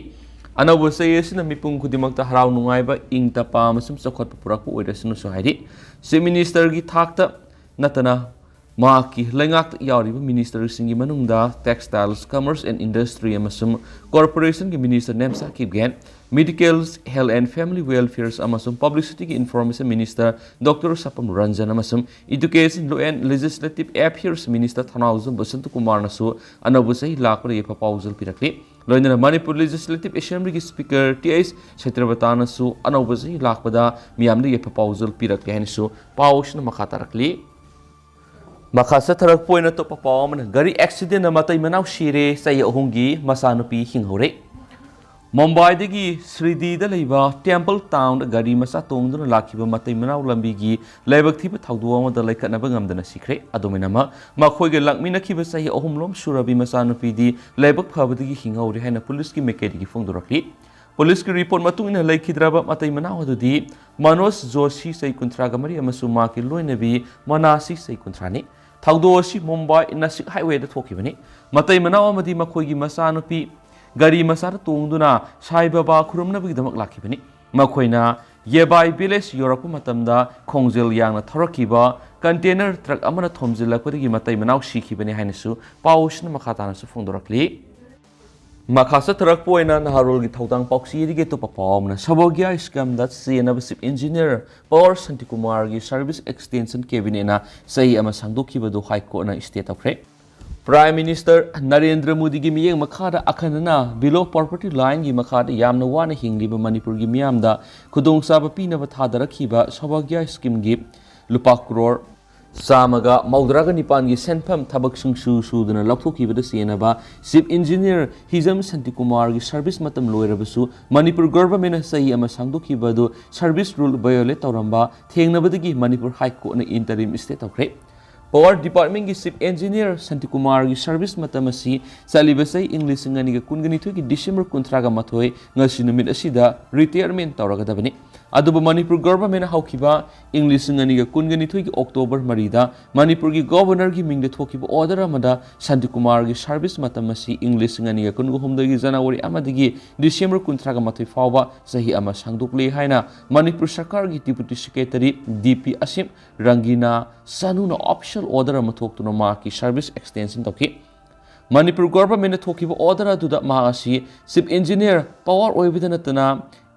ꯑꯅꯧꯕ ꯆꯍꯤ ꯑꯁꯤꯅ ꯃꯤꯄꯨꯝ ꯈꯨꯗꯤꯡꯃꯛꯇ ꯍꯔꯥꯎ ꯅꯨꯡꯉꯥꯏꯕ, ꯏꯪ ꯇꯞꯄ ꯑꯃꯁꯨꯡ ꯆꯥꯎꯈꯠꯄ ꯄꯨꯔꯛꯄ ꯑꯣꯏꯔꯁꯅꯨꯁꯨ ꯍꯥꯏꯔꯤ꯫ Chief Ministerꯒꯤ ꯊꯥꯛꯇ ꯅꯠꯇꯅ ꯃꯍꯥꯛꯀꯤ ꯂꯩꯉꯥꯛꯇ ꯌꯥꯎꯔꯤꯕ ꯃꯤꯅꯤꯁꯇꯔꯁꯤꯡꯒꯤ ꯃꯅꯨꯡꯗ Textiles, Commerce and Industry ꯑꯃꯁꯨꯡ Corporationꯒꯤ minister Nemcha Kipgen, Medicals, Health and Family Welfare ꯑꯃꯁꯨꯡ Publicityꯒꯤ Information minister doctor Sapam Ranjan ꯑꯃꯁꯨꯡ Education, Law and Legislative Affairs minister Thounaojam Basanta ꯀꯨꯃꯥꯔꯅꯁꯨ ꯑꯅꯧꯕ ꯆꯍꯤ ꯂꯥꯛꯄꯗ ꯌꯥꯏꯐ ꯄꯥꯎꯖꯦꯜ ꯄꯤꯔꯛꯂꯤ꯫ ꯂꯣꯏꯅꯅ ꯃꯅꯤꯄꯨꯔ Legislative Assemblyꯒꯤ Speaker ꯇꯤ ꯑꯩꯆ ꯁꯇ꯭ꯌꯕ꯭ꯔꯇꯥꯅꯁꯨ ꯑꯅꯧꯕ ꯆꯍꯤ ꯂꯥꯛꯄꯗ ꯃꯤꯌꯥꯝꯗ ꯌꯥꯏꯐ ꯄꯥꯎꯖꯦꯜ ꯄꯤꯔꯛꯂꯤ ꯍꯥꯏꯅꯁꯨ ꯄꯥꯎ ꯑꯁꯤꯅ ꯃꯈꯥ ꯇꯥꯔꯛꯂꯤ꯫ ꯃꯈꯥ ꯆꯠꯊꯔꯛꯄ ꯑꯣꯏꯅ ꯑꯇꯣꯞꯄ ꯄꯥꯎ ꯑꯃꯅ, ꯒꯥꯔꯤ ꯑꯦꯛꯁꯤꯗꯦꯟꯗ ꯃꯇꯩ ꯃꯅꯥꯎ ꯁꯤꯔꯦ, ꯆꯍꯤ ꯑꯍꯨꯝꯒꯤ ꯃꯆꯥꯅꯨꯄꯤ ꯍꯤꯡꯍꯧꯔꯦ꯫ ꯃꯨꯝꯕꯥꯏꯗꯒꯤ ꯁ꯭ꯔꯤꯗꯤꯗ ꯂꯩꯕ ꯇꯦꯝꯄꯜ ꯇꯥꯎꯟꯗ ꯒꯥꯔꯤ ꯃꯆꯥ ꯇꯣꯡꯗꯨꯅ ꯂꯥꯛꯈꯤꯕ ꯃꯇꯩ ꯃꯅꯥꯎ ꯂꯝꯕꯤꯒꯤ ꯂꯥꯏꯕꯛ ꯊꯤꯕ ꯊꯧꯗꯣꯛ ꯑꯃꯗ ꯂꯩꯈꯠꯅꯕ ꯉꯝꯗꯅ ꯁꯤꯈ꯭ꯔꯦ꯫ ꯑꯗꯨꯃꯥꯏꯅꯃꯛ ꯃꯈꯣꯏꯒ ꯂꯥꯛꯃꯤꯟꯅꯈꯤꯕ ꯆꯍꯤ ꯑꯍꯨꯝꯂꯣꯝ ꯁꯨꯔꯕꯤ ꯃꯆꯥꯅꯨꯄꯤꯗꯤ ꯂꯥꯏꯕꯛ ꯐꯕꯗꯒꯤ ꯍꯤꯡꯍꯧꯔꯦ ꯍꯥꯏꯅ ꯄꯨꯂꯤꯁꯀꯤ ꯃꯥꯏꯀꯩꯗꯒꯤ ꯐꯣꯡꯗꯣꯔꯛꯂꯤ꯫ ꯄꯨꯂꯤꯁꯀꯤ ꯔꯤꯄꯣꯔꯠ ꯃꯇꯨꯡ ꯏꯟꯅ ꯂꯩꯈꯤꯗ꯭ꯔꯕ ꯃꯇꯩ ꯃꯅꯥꯎ ꯑꯗꯨꯗꯤ ꯃꯅꯣꯖ ꯖꯣꯁꯤ, ꯆꯍꯤ ꯀꯨꯟꯊ꯭ꯔꯥꯒ ꯃꯔꯤ, ꯑꯃꯁꯨꯡ ꯃꯍꯥꯛꯀꯤ ꯂꯣꯏꯅꯕꯤ ꯃꯅꯥꯁꯤ, ꯆꯍꯤ ꯀꯨꯟꯊ꯭ꯔꯥꯅꯤ꯫ ꯊꯧꯗꯣꯛ ꯑꯁꯤ ꯃꯨꯝꯕꯥꯏ ꯅꯥꯁꯤꯛ ꯍꯥꯏꯋꯦꯗ ꯊꯣꯛꯈꯤꯕꯅꯤ꯫ ꯃꯇꯩ ꯃꯅꯥꯎ ꯑꯃꯗꯤ ꯃꯈꯣꯏꯒꯤ ꯃꯆꯥꯅꯨꯄꯤ ꯒꯥꯔꯤ ꯃꯆꯥꯗ ꯇꯣꯡꯗꯨꯅ ꯁꯥꯏ ꯕꯥꯕꯥ ꯈꯨꯔꯨꯝꯅꯕꯒꯤꯗꯃꯛ ꯂꯥꯛꯈꯤꯕꯅꯤ꯫ ꯃꯈꯣꯏꯅ ꯌꯦꯕꯥꯏ ꯚꯤꯂꯦꯖ ꯌꯧꯔꯛꯄ ꯃꯇꯝꯗ ꯈꯣꯡꯖꯦꯜ ꯌꯥꯡꯅ ꯊꯧꯔꯛꯈꯤꯕ ꯀꯟꯇꯦꯅꯔ ꯇ꯭ꯔꯛ ꯑꯃꯅ ꯊꯣꯝꯖꯤꯜꯂꯛꯄꯗꯒꯤ ꯃꯇꯩ ꯃꯅꯥꯎ ꯁꯤꯈꯤꯕꯅꯤ ꯍꯥꯏꯅꯁꯨ ꯄꯥꯎ ꯑꯁꯤꯅ ꯃꯈꯥ ꯇꯥꯅꯁꯨ ꯐꯣꯡꯗꯣꯔꯛꯂꯤ꯫ ꯃꯈꯥ ꯆꯠꯊꯔꯛꯄ ꯑꯣꯏꯅ ꯅꯍꯥꯔꯣꯜꯒꯤ ꯊꯧꯗꯥꯡ ꯄꯥꯎꯆꯦꯗꯒꯤ ꯑꯇꯣꯞꯄ ꯄꯥꯎ ꯑꯃꯅ, ꯁꯧꯚꯥꯒ꯭ꯌ ꯁ꯭ꯀꯤꯝꯗ ꯆꯦꯟꯅꯕ Chief Engineer ꯄꯋꯥꯔ ꯁꯥꯟꯇꯤꯀꯨꯃꯥꯔꯒꯤ service extension cabinetꯅ ꯆꯍꯤ ꯑꯃ ꯁꯥꯡꯗꯣꯛꯈꯤꯕꯗꯨ High Courtꯅ stay ꯇꯧꯈ꯭ꯔꯦ꯫ Prime Minister ꯅꯔꯦꯟꯗ꯭ꯔ ꯃꯣꯗꯤꯒꯤ ꯃꯤꯠꯌꯦꯡ ꯃꯈꯥꯗ ꯑꯈꯟꯅꯅ below poverty lineꯒꯤ ꯃꯈꯥꯗ ꯌꯥꯝꯅ ꯋꯥꯅ ꯍꯤꯡꯂꯤꯕ ꯃꯅꯤꯄꯨꯔꯒꯤ ꯃꯤꯌꯥꯝꯗ ꯈꯨꯗꯣꯡꯆꯥꯕ ꯄꯤꯅꯕ ꯊꯥꯗꯔꯛꯈꯤꯕ ꯁꯧꯚꯥꯒ꯭ꯌ ꯁ꯭ꯀꯤꯝꯒꯤ ꯂꯨꯄꯥ ꯀ꯭ꯔꯣꯔ ꯆꯥꯝꯃꯒ ꯃꯧꯗ꯭ꯔꯥꯒ ꯅꯤꯄꯥꯟꯒꯤ ꯁꯦꯟꯐꯝ ꯊꯕꯛ ꯁꯨꯡꯁꯨ ꯁꯨꯗꯅ ꯂꯧꯊꯣꯛꯈꯤꯕꯗ ꯆꯦꯟꯅꯕ Chief Engineer ꯍꯤꯖꯝ ꯁꯥꯟꯇꯤꯀꯨꯃꯥꯔꯒꯤ service ꯃꯇꯝ ꯂꯣꯏꯔꯕꯁꯨ ꯃꯅꯤꯄꯨꯔ governmentꯅ ꯆꯍꯤ ꯑꯃ ꯁꯥꯡꯗꯣꯛꯈꯤꯕ ꯑꯗꯨ service rule violate ꯇꯧꯔꯝꯕ ꯊꯦꯡꯅꯕꯗꯒꯤ ꯃꯅꯤꯄꯨꯔ High Courtꯅ interim stay ꯇꯧꯈ꯭ꯔꯦ꯫ Power Departmentꯀꯤ Chief Engineer ꯁꯥꯟꯇꯤꯀꯨꯃꯥꯔꯒꯤ service ꯃꯇꯝ ꯑꯁꯤ ꯆꯠꯂꯤꯕ ꯆꯍꯤ ꯏꯪ ꯂꯤꯁꯤꯡ ꯑꯅꯤꯒ ꯀꯨꯟꯒ ꯅꯤꯊꯣꯏꯒꯤ December ꯀꯨꯟꯊ꯭ꯔꯥꯒ ꯃꯥꯊꯣꯏ, ꯉꯁꯤ ꯅꯨꯃꯤꯠ ꯑꯁꯤꯗ retirement ꯇꯧꯔꯒꯗꯕꯅꯤ꯫ ꯑꯗꯨꯕꯨ ꯃꯅꯤꯄꯨꯔ ꯒꯚꯔꯟꯃꯦꯟꯠꯅ ꯍꯧꯈꯤꯕ ꯏꯪ ꯂꯤꯁꯤꯡ ꯑꯅꯤꯒ ꯀꯨꯟꯒ ꯅꯤꯊꯣꯏꯒꯤ ꯑꯣꯛꯇꯣꯕꯔ ꯃꯔꯤꯗ ꯃꯅꯤꯄꯨꯔꯒꯤ ꯒꯣꯚꯔꯅꯔꯒꯤ ꯃꯤꯡꯗ ꯊꯣꯛꯈꯤꯕ ꯑꯣꯔꯗꯔ ꯑꯃꯗ ꯁꯥꯟꯇꯤꯀꯨꯃꯥꯔꯒꯤ ꯁꯔꯚꯤꯁ ꯃꯇꯝ ꯑꯁꯤ ꯏꯪ ꯂꯤꯁꯤꯡ ꯑꯅꯤꯒ ꯀꯨꯟꯒ ꯍꯨꯝꯗꯣꯏꯒꯤ ꯖꯅꯋꯥꯔꯤ ꯑꯃꯗꯒꯤ ꯗꯤꯁꯦꯝꯕꯔ ꯀꯨꯟꯊ꯭ꯔꯥꯒ ꯃꯥꯊꯣꯏ ꯐꯥꯎꯕ ꯆꯍꯤ ꯑꯃ ꯁꯥꯡꯗꯣꯛꯂꯦ ꯍꯥꯏꯅ ꯃꯅꯤꯄꯨꯔ ꯁꯔꯀꯥꯔꯒꯤ ꯗꯤꯄꯨꯇꯤ ꯁꯦꯀ꯭ꯔꯦꯇꯔꯤ ꯗꯤ ꯄꯤ ꯑꯁꯤꯝ ꯔꯪꯒꯤꯅꯥ ꯆꯅꯨꯅ ꯑꯣꯐꯤꯁꯤꯌꯦꯜ ꯑꯣꯔꯗꯔ ꯑꯃ ꯊꯣꯛꯇꯨꯅ ꯃꯍꯥꯛꯀꯤ ꯁꯔꯚꯤꯁ ꯑꯦꯛꯁꯇꯦꯟꯁꯟ ꯇꯧꯈꯤ꯫ ꯃꯅꯤꯄꯨꯔ ꯒꯣꯚꯔꯟꯃꯦꯟꯠꯅ ꯊꯣꯛꯈꯤꯕ ꯑꯣꯔꯗꯔ ꯑꯗꯨꯗ ꯃꯍꯥꯛ ꯑꯁꯤ ꯆꯤꯐ ꯏꯟꯖꯤꯅꯤꯌꯔ ꯄꯥꯋꯔ ꯑꯣꯏꯕꯗ ꯅꯠꯇꯅ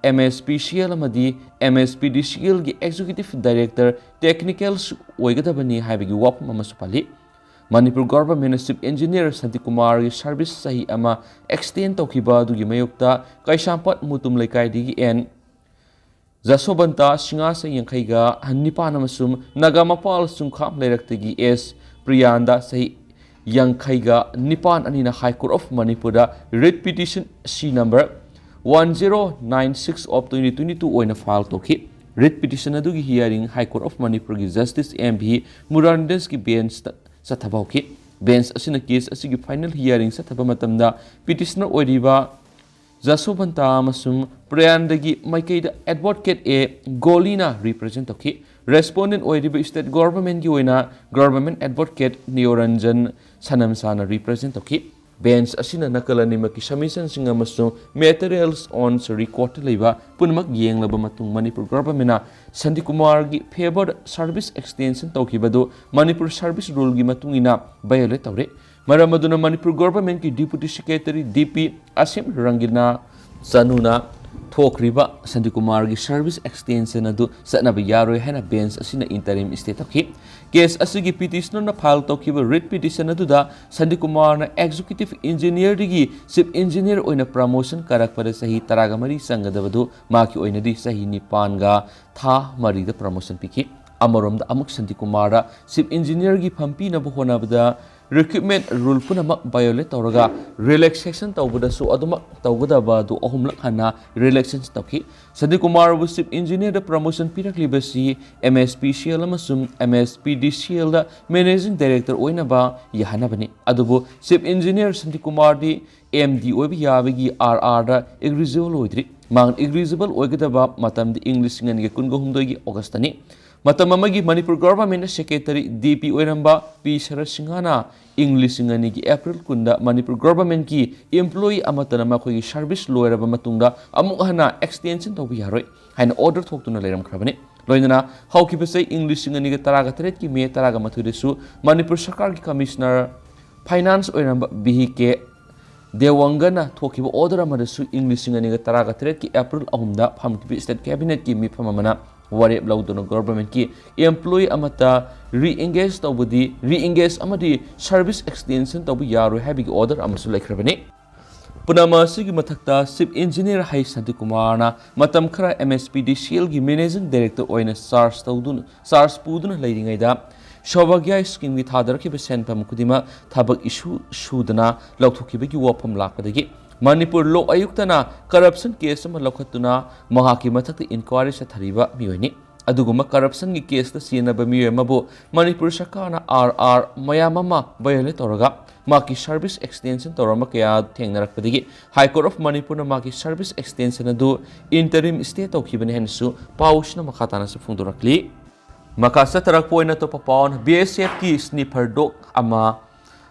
M S P C L ꯑꯃꯗꯤ ꯑꯦꯝ ꯑꯦꯁ ꯄꯤ ꯗꯤ ꯁꯤ ꯑꯦꯜꯒꯤ ꯑꯦꯛꯖꯤꯀ꯭ꯌꯨꯇꯤꯚ ꯗꯥꯏꯔꯦꯛꯇꯔ ꯇꯦꯛꯅꯤꯀꯦꯜꯁꯨ ꯑꯣꯏꯒꯗꯕꯅꯤ ꯍꯥꯏꯕꯒꯤ ꯋꯥꯐꯝ ꯑꯃꯁꯨ ꯄꯜꯂꯤ꯫ ꯃꯅꯤꯄꯨꯔ ꯒꯣꯚꯔꯟꯃꯦꯟꯠꯅ ꯆꯤꯐ ꯏꯟꯖꯤꯅꯤꯌꯔ ꯁꯥꯟꯇꯤꯀꯨꯃꯥꯔꯒꯤ ꯁꯔꯚꯤꯁ ꯆꯍꯤ ꯑꯃ ꯑꯦꯛꯁꯇꯦꯟ ꯇꯧꯈꯤꯕ ꯑꯗꯨꯒꯤ ꯃꯥꯌꯣꯛꯇ ꯀꯩꯁꯥꯝꯄꯥꯠ ꯃꯨꯇꯨꯝ ꯂꯩꯀꯥꯏꯗꯒꯤ ꯑꯦꯟ ꯖꯁꯣꯕꯟꯇ ꯁꯤꯡꯉꯥꯁ ꯌꯥꯡꯈꯩꯒ ꯅꯤꯄꯥꯟ ꯑꯃꯁꯨꯡ ꯅꯥꯒꯥꯃꯄꯥꯜ ꯆꯨꯡꯈꯥꯝ ꯂꯩꯔꯛꯇꯒꯤ ꯑꯦꯁ ꯄ꯭ꯔꯤꯌꯥꯟꯗ ꯆꯍꯤ ꯌꯥꯡꯈꯩꯒ ꯅꯤꯄꯥꯟ ꯑꯅꯤꯅ High Court of ꯃꯅꯤꯄꯨꯔꯗ ꯔꯤꯠ ꯄꯤꯇꯤꯁꯟ ꯁꯤ number one zero nine six of twenty twenty two ꯑꯣꯏꯅ ꯐꯥꯏꯜ ꯇꯧꯈꯤ꯫ ꯔꯤꯠ ꯄꯤꯇꯤꯁꯟ ꯑꯗꯨꯒꯤ ꯍꯤꯌꯥꯔꯤꯡ High Court of ꯃꯅꯤꯄꯨꯔꯒꯤ ꯖꯁꯇꯤꯁ ꯑꯦꯝ ꯚꯤ ꯃꯨꯔꯥꯟꯗꯦꯁꯀꯤ ꯕꯦꯟꯁꯇ ꯆꯠꯊꯕ ꯍꯧꯈꯤ꯫ ꯕꯦꯟꯁ ꯑꯁꯤꯅ ꯀꯦꯁ ꯑꯁꯤꯒꯤ ꯐꯥꯏꯅꯦꯜ ꯍꯤꯌꯥꯔꯤꯡ ꯆꯠꯊꯕ ꯃꯇꯝꯗ ꯄꯤꯇꯤꯁꯅꯔ ꯑꯣꯏꯔꯤꯕ ꯖꯁꯣꯕꯟꯇ ꯑꯃꯁꯨꯡ ꯄ꯭ꯔꯌꯥꯟꯗꯒꯤ ꯃꯥꯏꯀꯩꯗ ꯑꯦꯗꯚꯣꯀꯦꯠ ꯑꯦ ꯒꯣꯂꯤꯅ ꯔꯤꯄ꯭ꯔꯖꯦꯟꯠ ꯇꯧꯈꯤ꯫ ꯔꯦꯁꯄꯣꯟꯗꯦꯟꯠ ꯑꯣꯏꯔꯤꯕ ꯁ꯭ꯇꯦꯠ ꯒꯣꯚꯔꯟꯃꯦꯟꯠꯀꯤ ꯑꯣꯏꯅ ꯒꯣꯚꯔꯟꯃꯦꯟꯠ ꯑꯦꯗꯚꯣꯀꯦꯠ ꯅꯤꯌꯣꯔꯟꯖꯟ ꯁꯅꯝꯁꯥꯅ ꯔꯤꯄ꯭ꯔꯖꯦꯟꯠ ꯇꯧꯈꯤ꯫ ꯕꯦꯟꯁ ꯑꯁꯤꯅ ꯅꯥꯀꯜ ꯑꯅꯤꯃꯛꯀꯤ ꯁꯕꯃꯤꯁꯟꯁꯤꯡ ꯑꯃꯁꯨꯡ ꯃꯦꯇꯔꯤꯌꯦꯜꯁ ꯑꯣꯟ ꯔꯦꯀꯣꯔꯗꯇ ꯂꯩꯕ ꯄꯨꯝꯅꯃꯛ ꯌꯦꯡꯂꯕ ꯃꯇꯨꯡ ꯃꯅꯤꯄꯨꯔ ꯒꯣꯚꯔꯟꯃꯦꯟꯠꯅ ꯁꯥꯟꯇꯤꯀꯨꯃꯥꯔꯒꯤ ꯐꯦꯚꯔꯗ ꯁꯔꯚꯤꯁ ꯑꯦꯛꯁꯇꯦꯟꯁꯟ ꯇꯧꯈꯤꯕꯗꯨ ꯃꯅꯤꯄꯨꯔ ꯁꯔꯚꯤꯁ ꯔꯨꯜꯒꯤ ꯃꯇꯨꯡ ꯏꯟꯅ ꯚꯥꯏꯑꯣꯂꯦꯠ ꯇꯧꯔꯦ꯫ ꯃꯔꯝ ꯑꯗꯨꯅ ꯃꯅꯤꯄꯨꯔ ꯒꯣꯚꯔꯟꯃꯦꯟꯠꯀꯤ ꯗꯤꯄꯨꯇꯤ ꯁꯦꯀ꯭ꯔꯦꯇꯔꯤ ꯗꯤ ꯄꯤ ꯑꯁꯤꯝ ꯔꯪꯒꯤꯅꯥ ꯆꯅꯨꯅ ꯊꯣꯛꯈ꯭ꯔꯤꯕ ꯁꯥꯟꯇꯤꯀꯨꯃꯥꯔꯒꯤ ꯁꯔꯚꯤꯁ ꯑꯦꯛꯁꯇꯦꯟꯁꯟ ꯑꯗꯨ ꯆꯠꯅꯕ ꯌꯥꯔꯣꯏ ꯍꯥꯏꯅ ꯕꯦꯟꯁ ꯑꯁꯤꯅ ꯏꯟꯇꯔꯤꯝ ꯁ꯭ꯇꯦ ꯇꯧꯈꯤ꯫ ꯀꯦꯁ ꯑꯁꯤꯒꯤ ꯄꯤꯇꯤꯁꯅꯔꯅ ꯐꯥꯏꯜ ꯇꯧꯈꯤꯕ ꯔꯤꯠ ꯄꯤꯇꯤꯁꯟ ꯑꯗꯨꯗ ꯁꯥꯟꯇꯤꯀꯨꯃꯥꯔꯅ ꯑꯦꯛꯖꯤꯀ꯭ꯌꯨꯇꯤꯚ ꯏꯟꯖꯤꯅꯤꯌꯔꯗꯒꯤ ꯆꯤꯐ ꯏꯟꯖꯤꯅꯤꯌꯔ ꯑꯣꯏꯅ ꯄ꯭ꯔꯃꯣꯁꯟ ꯀꯥꯔꯛꯄꯗ ꯆꯍꯤ ꯇꯔꯥꯒ ꯃꯔꯤ ꯆꯪꯒꯗꯕꯗꯨ ꯃꯍꯥꯛꯀꯤ ꯑꯣꯏꯅꯗꯤ ꯆꯍꯤ ꯅꯤꯄꯥꯟꯒ ꯊꯥ ꯃꯔꯤꯗ ꯄ꯭ꯔꯃꯣꯁꯟ ꯄꯤꯈꯤ꯫ ꯑꯃꯔꯣꯝꯗ ꯑꯃꯨꯛ ꯁꯥꯟꯇꯤꯀꯨꯃꯥꯔꯗ ꯆꯤꯐ ꯏꯟꯖꯤꯅꯤꯌꯔꯒꯤ ꯐꯝ ꯄꯤꯅꯕ ꯍꯣꯠꯅꯕꯗ ꯔꯤꯀ꯭ꯔꯨꯠꯃꯦꯟꯠ ꯔꯨꯜ ꯄꯨꯝꯅꯃꯛ ꯚꯥꯏꯑꯣꯂꯦꯠ ꯇꯧꯔꯒ ꯔꯤꯂꯦꯛꯁꯦꯁꯟ ꯇꯧꯕꯗꯁꯨ ꯑꯗꯨꯃꯛ ꯇꯧꯒꯗꯕ ꯑꯗꯨ ꯑꯍꯨꯝꯂꯛ ꯍꯟꯅ ꯔꯤꯂꯦꯛꯁꯦꯁꯟ ꯇꯧꯈꯤ꯫ ꯁꯥꯟꯇꯤꯀꯨꯃꯥꯔꯕꯨ ꯆꯤꯐ ꯏꯟꯖꯤꯅꯤꯌꯔꯗ ꯄ꯭ꯔꯃꯣꯁꯟ ꯄꯤꯔꯛꯂꯤꯕꯁꯤ M S P C L ꯑꯃꯁꯨꯡ ꯑꯦꯝ ꯑꯦꯁ ꯄꯤ ꯗꯤ ꯁꯤ ꯑꯦꯜꯗ ꯃꯦꯅꯦꯖꯤꯡ ꯗꯥꯏꯔꯦꯛꯇꯔ ꯑꯣꯏꯅꯕ ꯌꯥꯍꯟꯅꯕꯅꯤ꯫ ꯑꯗꯨꯕꯨ ꯆꯤꯐ ꯏꯟꯖꯤꯅꯤꯌꯔ ꯁꯥꯟꯇꯤꯀꯨꯃꯥꯔꯗꯤ ꯑꯦꯝ ꯗꯤ ꯑꯣꯏꯕ ꯌꯥꯕꯒꯤ ꯑꯥꯔ ꯑꯥꯔꯗ ꯏꯂꯤꯖꯤꯕꯜ ꯑꯣꯏꯗ꯭ꯔꯤ꯫ ꯃꯥꯡ ꯏꯂꯤꯖꯤꯕꯜ ꯑꯣꯏꯒꯗꯕ ꯃꯇꯝꯗꯤ ꯏꯪ ꯂꯤꯁꯤꯡ ꯑꯅꯤꯒ ꯀꯨꯟꯒ ꯍꯨꯝꯗꯣꯏꯒꯤ ꯑꯣꯒꯁꯇꯅꯤ꯫ ꯃꯇꯝ ꯑꯃꯒꯤ ꯃꯅꯤꯄꯨꯔ ꯒꯣꯚꯔꯟꯃꯦꯟꯠꯅ ꯁꯦꯀ꯭ꯔꯦꯇꯔꯤ ꯗꯤ ꯄꯤ ꯑꯣꯏꯔꯝꯕ ꯄꯤ ꯁꯔꯠ ꯁꯤꯡꯍꯅ ꯏꯪ ꯂꯤꯁꯤꯡ ꯑꯅꯤꯒꯤ ꯑꯦꯄ꯭ꯔꯤꯜ ꯀꯨꯟꯗ ꯃꯅꯤꯄꯨꯔ ꯒꯣꯚꯔꯟꯃꯦꯟꯠꯀꯤ ꯏꯝꯄ꯭ꯂꯣꯌꯤ ꯑꯃꯠꯇꯅ ꯃꯈꯣꯏꯒꯤ ꯁꯔꯚꯤꯁ ꯂꯣꯏꯔꯕ ꯃꯇꯨꯡꯗ ꯑꯃꯨꯛ ꯍꯟꯅ ꯑꯦꯛꯁꯇꯦꯟꯁꯟ ꯇꯧꯕ ꯌꯥꯔꯣꯏ ꯍꯥꯏꯅ ꯑꯣꯔꯗꯔ ꯊꯣꯛꯇꯨꯅ ꯂꯩꯔꯝꯈ꯭ꯔꯕꯅꯤ꯫ ꯂꯣꯏꯅꯅ ꯍꯧꯈꯤꯕ ꯆꯍꯤ ꯏꯪ ꯂꯤꯁꯤꯡ ꯑꯅꯤꯒ ꯇꯔꯥꯒ ꯇꯔꯦꯠꯀꯤ ꯃꯦ ꯇꯔꯥꯒ ꯃꯥꯊꯣꯏꯗꯁꯨ ꯃꯅꯤꯄꯨꯔ ꯁꯔꯀꯥꯔꯒꯤ ꯀꯃꯤꯁꯅꯔ ꯐꯥꯏꯅꯥꯟꯁ ꯑꯣꯏꯔꯝꯕ ꯚꯤ ꯀꯦ ꯗꯦꯋꯪꯒꯅ ꯊꯣꯛꯈꯤꯕ ꯑꯣꯔꯗꯔ ꯑꯃꯗꯁꯨ ꯏꯪ ꯂꯤꯁꯤꯡ ꯑꯅꯤꯒ ꯇꯔꯥꯒ ꯇꯔꯦꯠꯀꯤ ꯑꯦꯄ꯭ꯔꯤꯜ ꯑꯍꯨꯝꯗ ꯐꯝꯈꯤꯕ ꯁ꯭ꯇꯦꯠ ꯀꯦꯕꯤꯅꯦꯠꯀꯤ ꯃꯤꯐꯝ ꯑꯃꯅ ꯋꯥꯔꯦꯞ ꯂꯧꯗꯨꯅ ꯒꯣꯚꯔꯟꯃꯦꯟꯠꯀꯤ ꯏꯝꯄ꯭ꯂꯣꯌꯤ ꯑꯃꯠꯇ ꯔꯤꯑꯦꯡꯒꯦꯖ ꯇꯧꯕꯗꯤ, ꯔꯤꯑꯦꯡꯒꯦꯖ ꯑꯃꯗꯤ ꯁꯔꯚꯤꯁ ꯑꯦꯛꯁꯇꯦꯟꯁꯟ ꯇꯧꯕ ꯌꯥꯔꯣꯏ ꯍꯥꯏꯕꯒꯤ ꯑꯣꯔꯗꯔ ꯑꯃꯁꯨ ꯂꯩꯈ꯭ꯔꯕꯅꯤ꯫ ꯄꯨꯝꯅꯃꯛ ꯑꯁꯤꯒꯤ ꯃꯊꯛꯇ ꯆꯤꯐ ꯏꯟꯖꯤꯅꯤꯌꯔ ꯍꯩ ꯁꯥꯟꯇꯤꯀꯨꯃꯥꯔꯅ ꯃꯇꯝ ꯈꯔ ꯑꯦꯝ ꯑꯦꯁ ꯄꯤ ꯗꯤ ꯁꯤ ꯑꯦꯜꯒꯤ ꯃꯦꯅꯦꯖꯤꯡ ꯗꯥꯏꯔꯦꯛꯇꯔ ꯑꯣꯏꯅ ꯆꯥꯔꯖ ꯇꯧꯗꯨꯅ, ꯆꯥꯔꯖ ꯄꯨꯗꯨꯅ ꯂꯩꯔꯤꯉꯩꯗ ꯁꯧꯚꯥꯒ꯭ꯌ ꯁ꯭ꯀꯤꯝꯒꯤ ꯊꯥꯗꯔꯛꯈꯤꯕ ꯁꯦꯟꯐꯝ ꯈꯨꯗꯤꯡꯃꯛ ꯊꯕꯛ ꯏꯁꯨ ꯁꯨꯗꯅ ꯂꯧꯊꯣꯛꯈꯤꯕꯒꯤ ꯋꯥꯐꯝ ꯂꯥꯛꯄꯗꯒꯤ ꯃꯅꯤꯄꯨꯔ ꯂꯣꯛ ꯑꯌꯨꯛꯇꯅ ꯀꯔꯞꯁꯟ ꯀꯦꯁ ꯑꯃ ꯂꯧꯈꯠꯇꯨꯅ ꯃꯍꯥꯛꯀꯤ ꯃꯊꯛꯇ ꯏꯟꯀ꯭ꯋꯥꯏꯔꯤ ꯆꯠꯊꯔꯤꯕ ꯃꯤꯑꯣꯏꯅꯤ꯫ ꯑꯗꯨꯒꯨꯝꯕ ꯀꯔꯞꯁꯟꯒꯤ ꯀꯦꯁꯇ ꯆꯦꯟꯅꯕ ꯃꯤꯑꯣꯏ ꯑꯃꯕꯨ ꯃꯅꯤꯄꯨꯔ ꯁꯔꯀꯥꯔꯅ ꯑꯥꯔ ꯑꯥꯔ ꯃꯌꯥꯝ ꯑꯃ ꯚꯥꯏꯑꯣꯂꯦꯠ ꯇꯧꯔꯒ ꯃꯍꯥꯛꯀꯤ ꯁꯔꯚꯤꯁ ꯑꯦꯛꯁꯇꯦꯟꯁꯟ ꯇꯧꯔꯝꯕ ꯀꯌꯥ ꯊꯦꯡꯅꯔꯛꯄꯗꯒꯤ ꯍꯥꯏ ꯀꯣꯔꯠ ꯑꯣꯐ ꯃꯅꯤꯄꯨꯔꯅ ꯃꯍꯥꯛꯀꯤ ꯁꯔꯚꯤꯁ ꯑꯦꯛꯁꯇꯦꯟꯁꯟ ꯑꯗꯨ ꯏꯟꯇꯔꯤꯝ ꯁ꯭ꯇꯦ ꯇꯧꯈꯤꯕꯅꯤ ꯍꯥꯏꯅꯁꯨ ꯄꯥꯎꯁꯤꯅ ꯃꯈꯥ ꯇꯥꯅꯁꯨ ꯐꯣꯡꯗꯣꯔꯛꯂꯤ꯫ ꯃꯈꯥ ꯆꯠꯊꯔꯛꯄ ꯑꯣꯏꯅ ꯑꯇꯣꯞꯄ ꯄꯥꯎ, ꯕꯤ ꯑꯦꯁ ꯑꯦꯐꯀꯤ ꯁ꯭ꯅꯤꯐꯔ ꯗꯣꯒ ꯑꯃ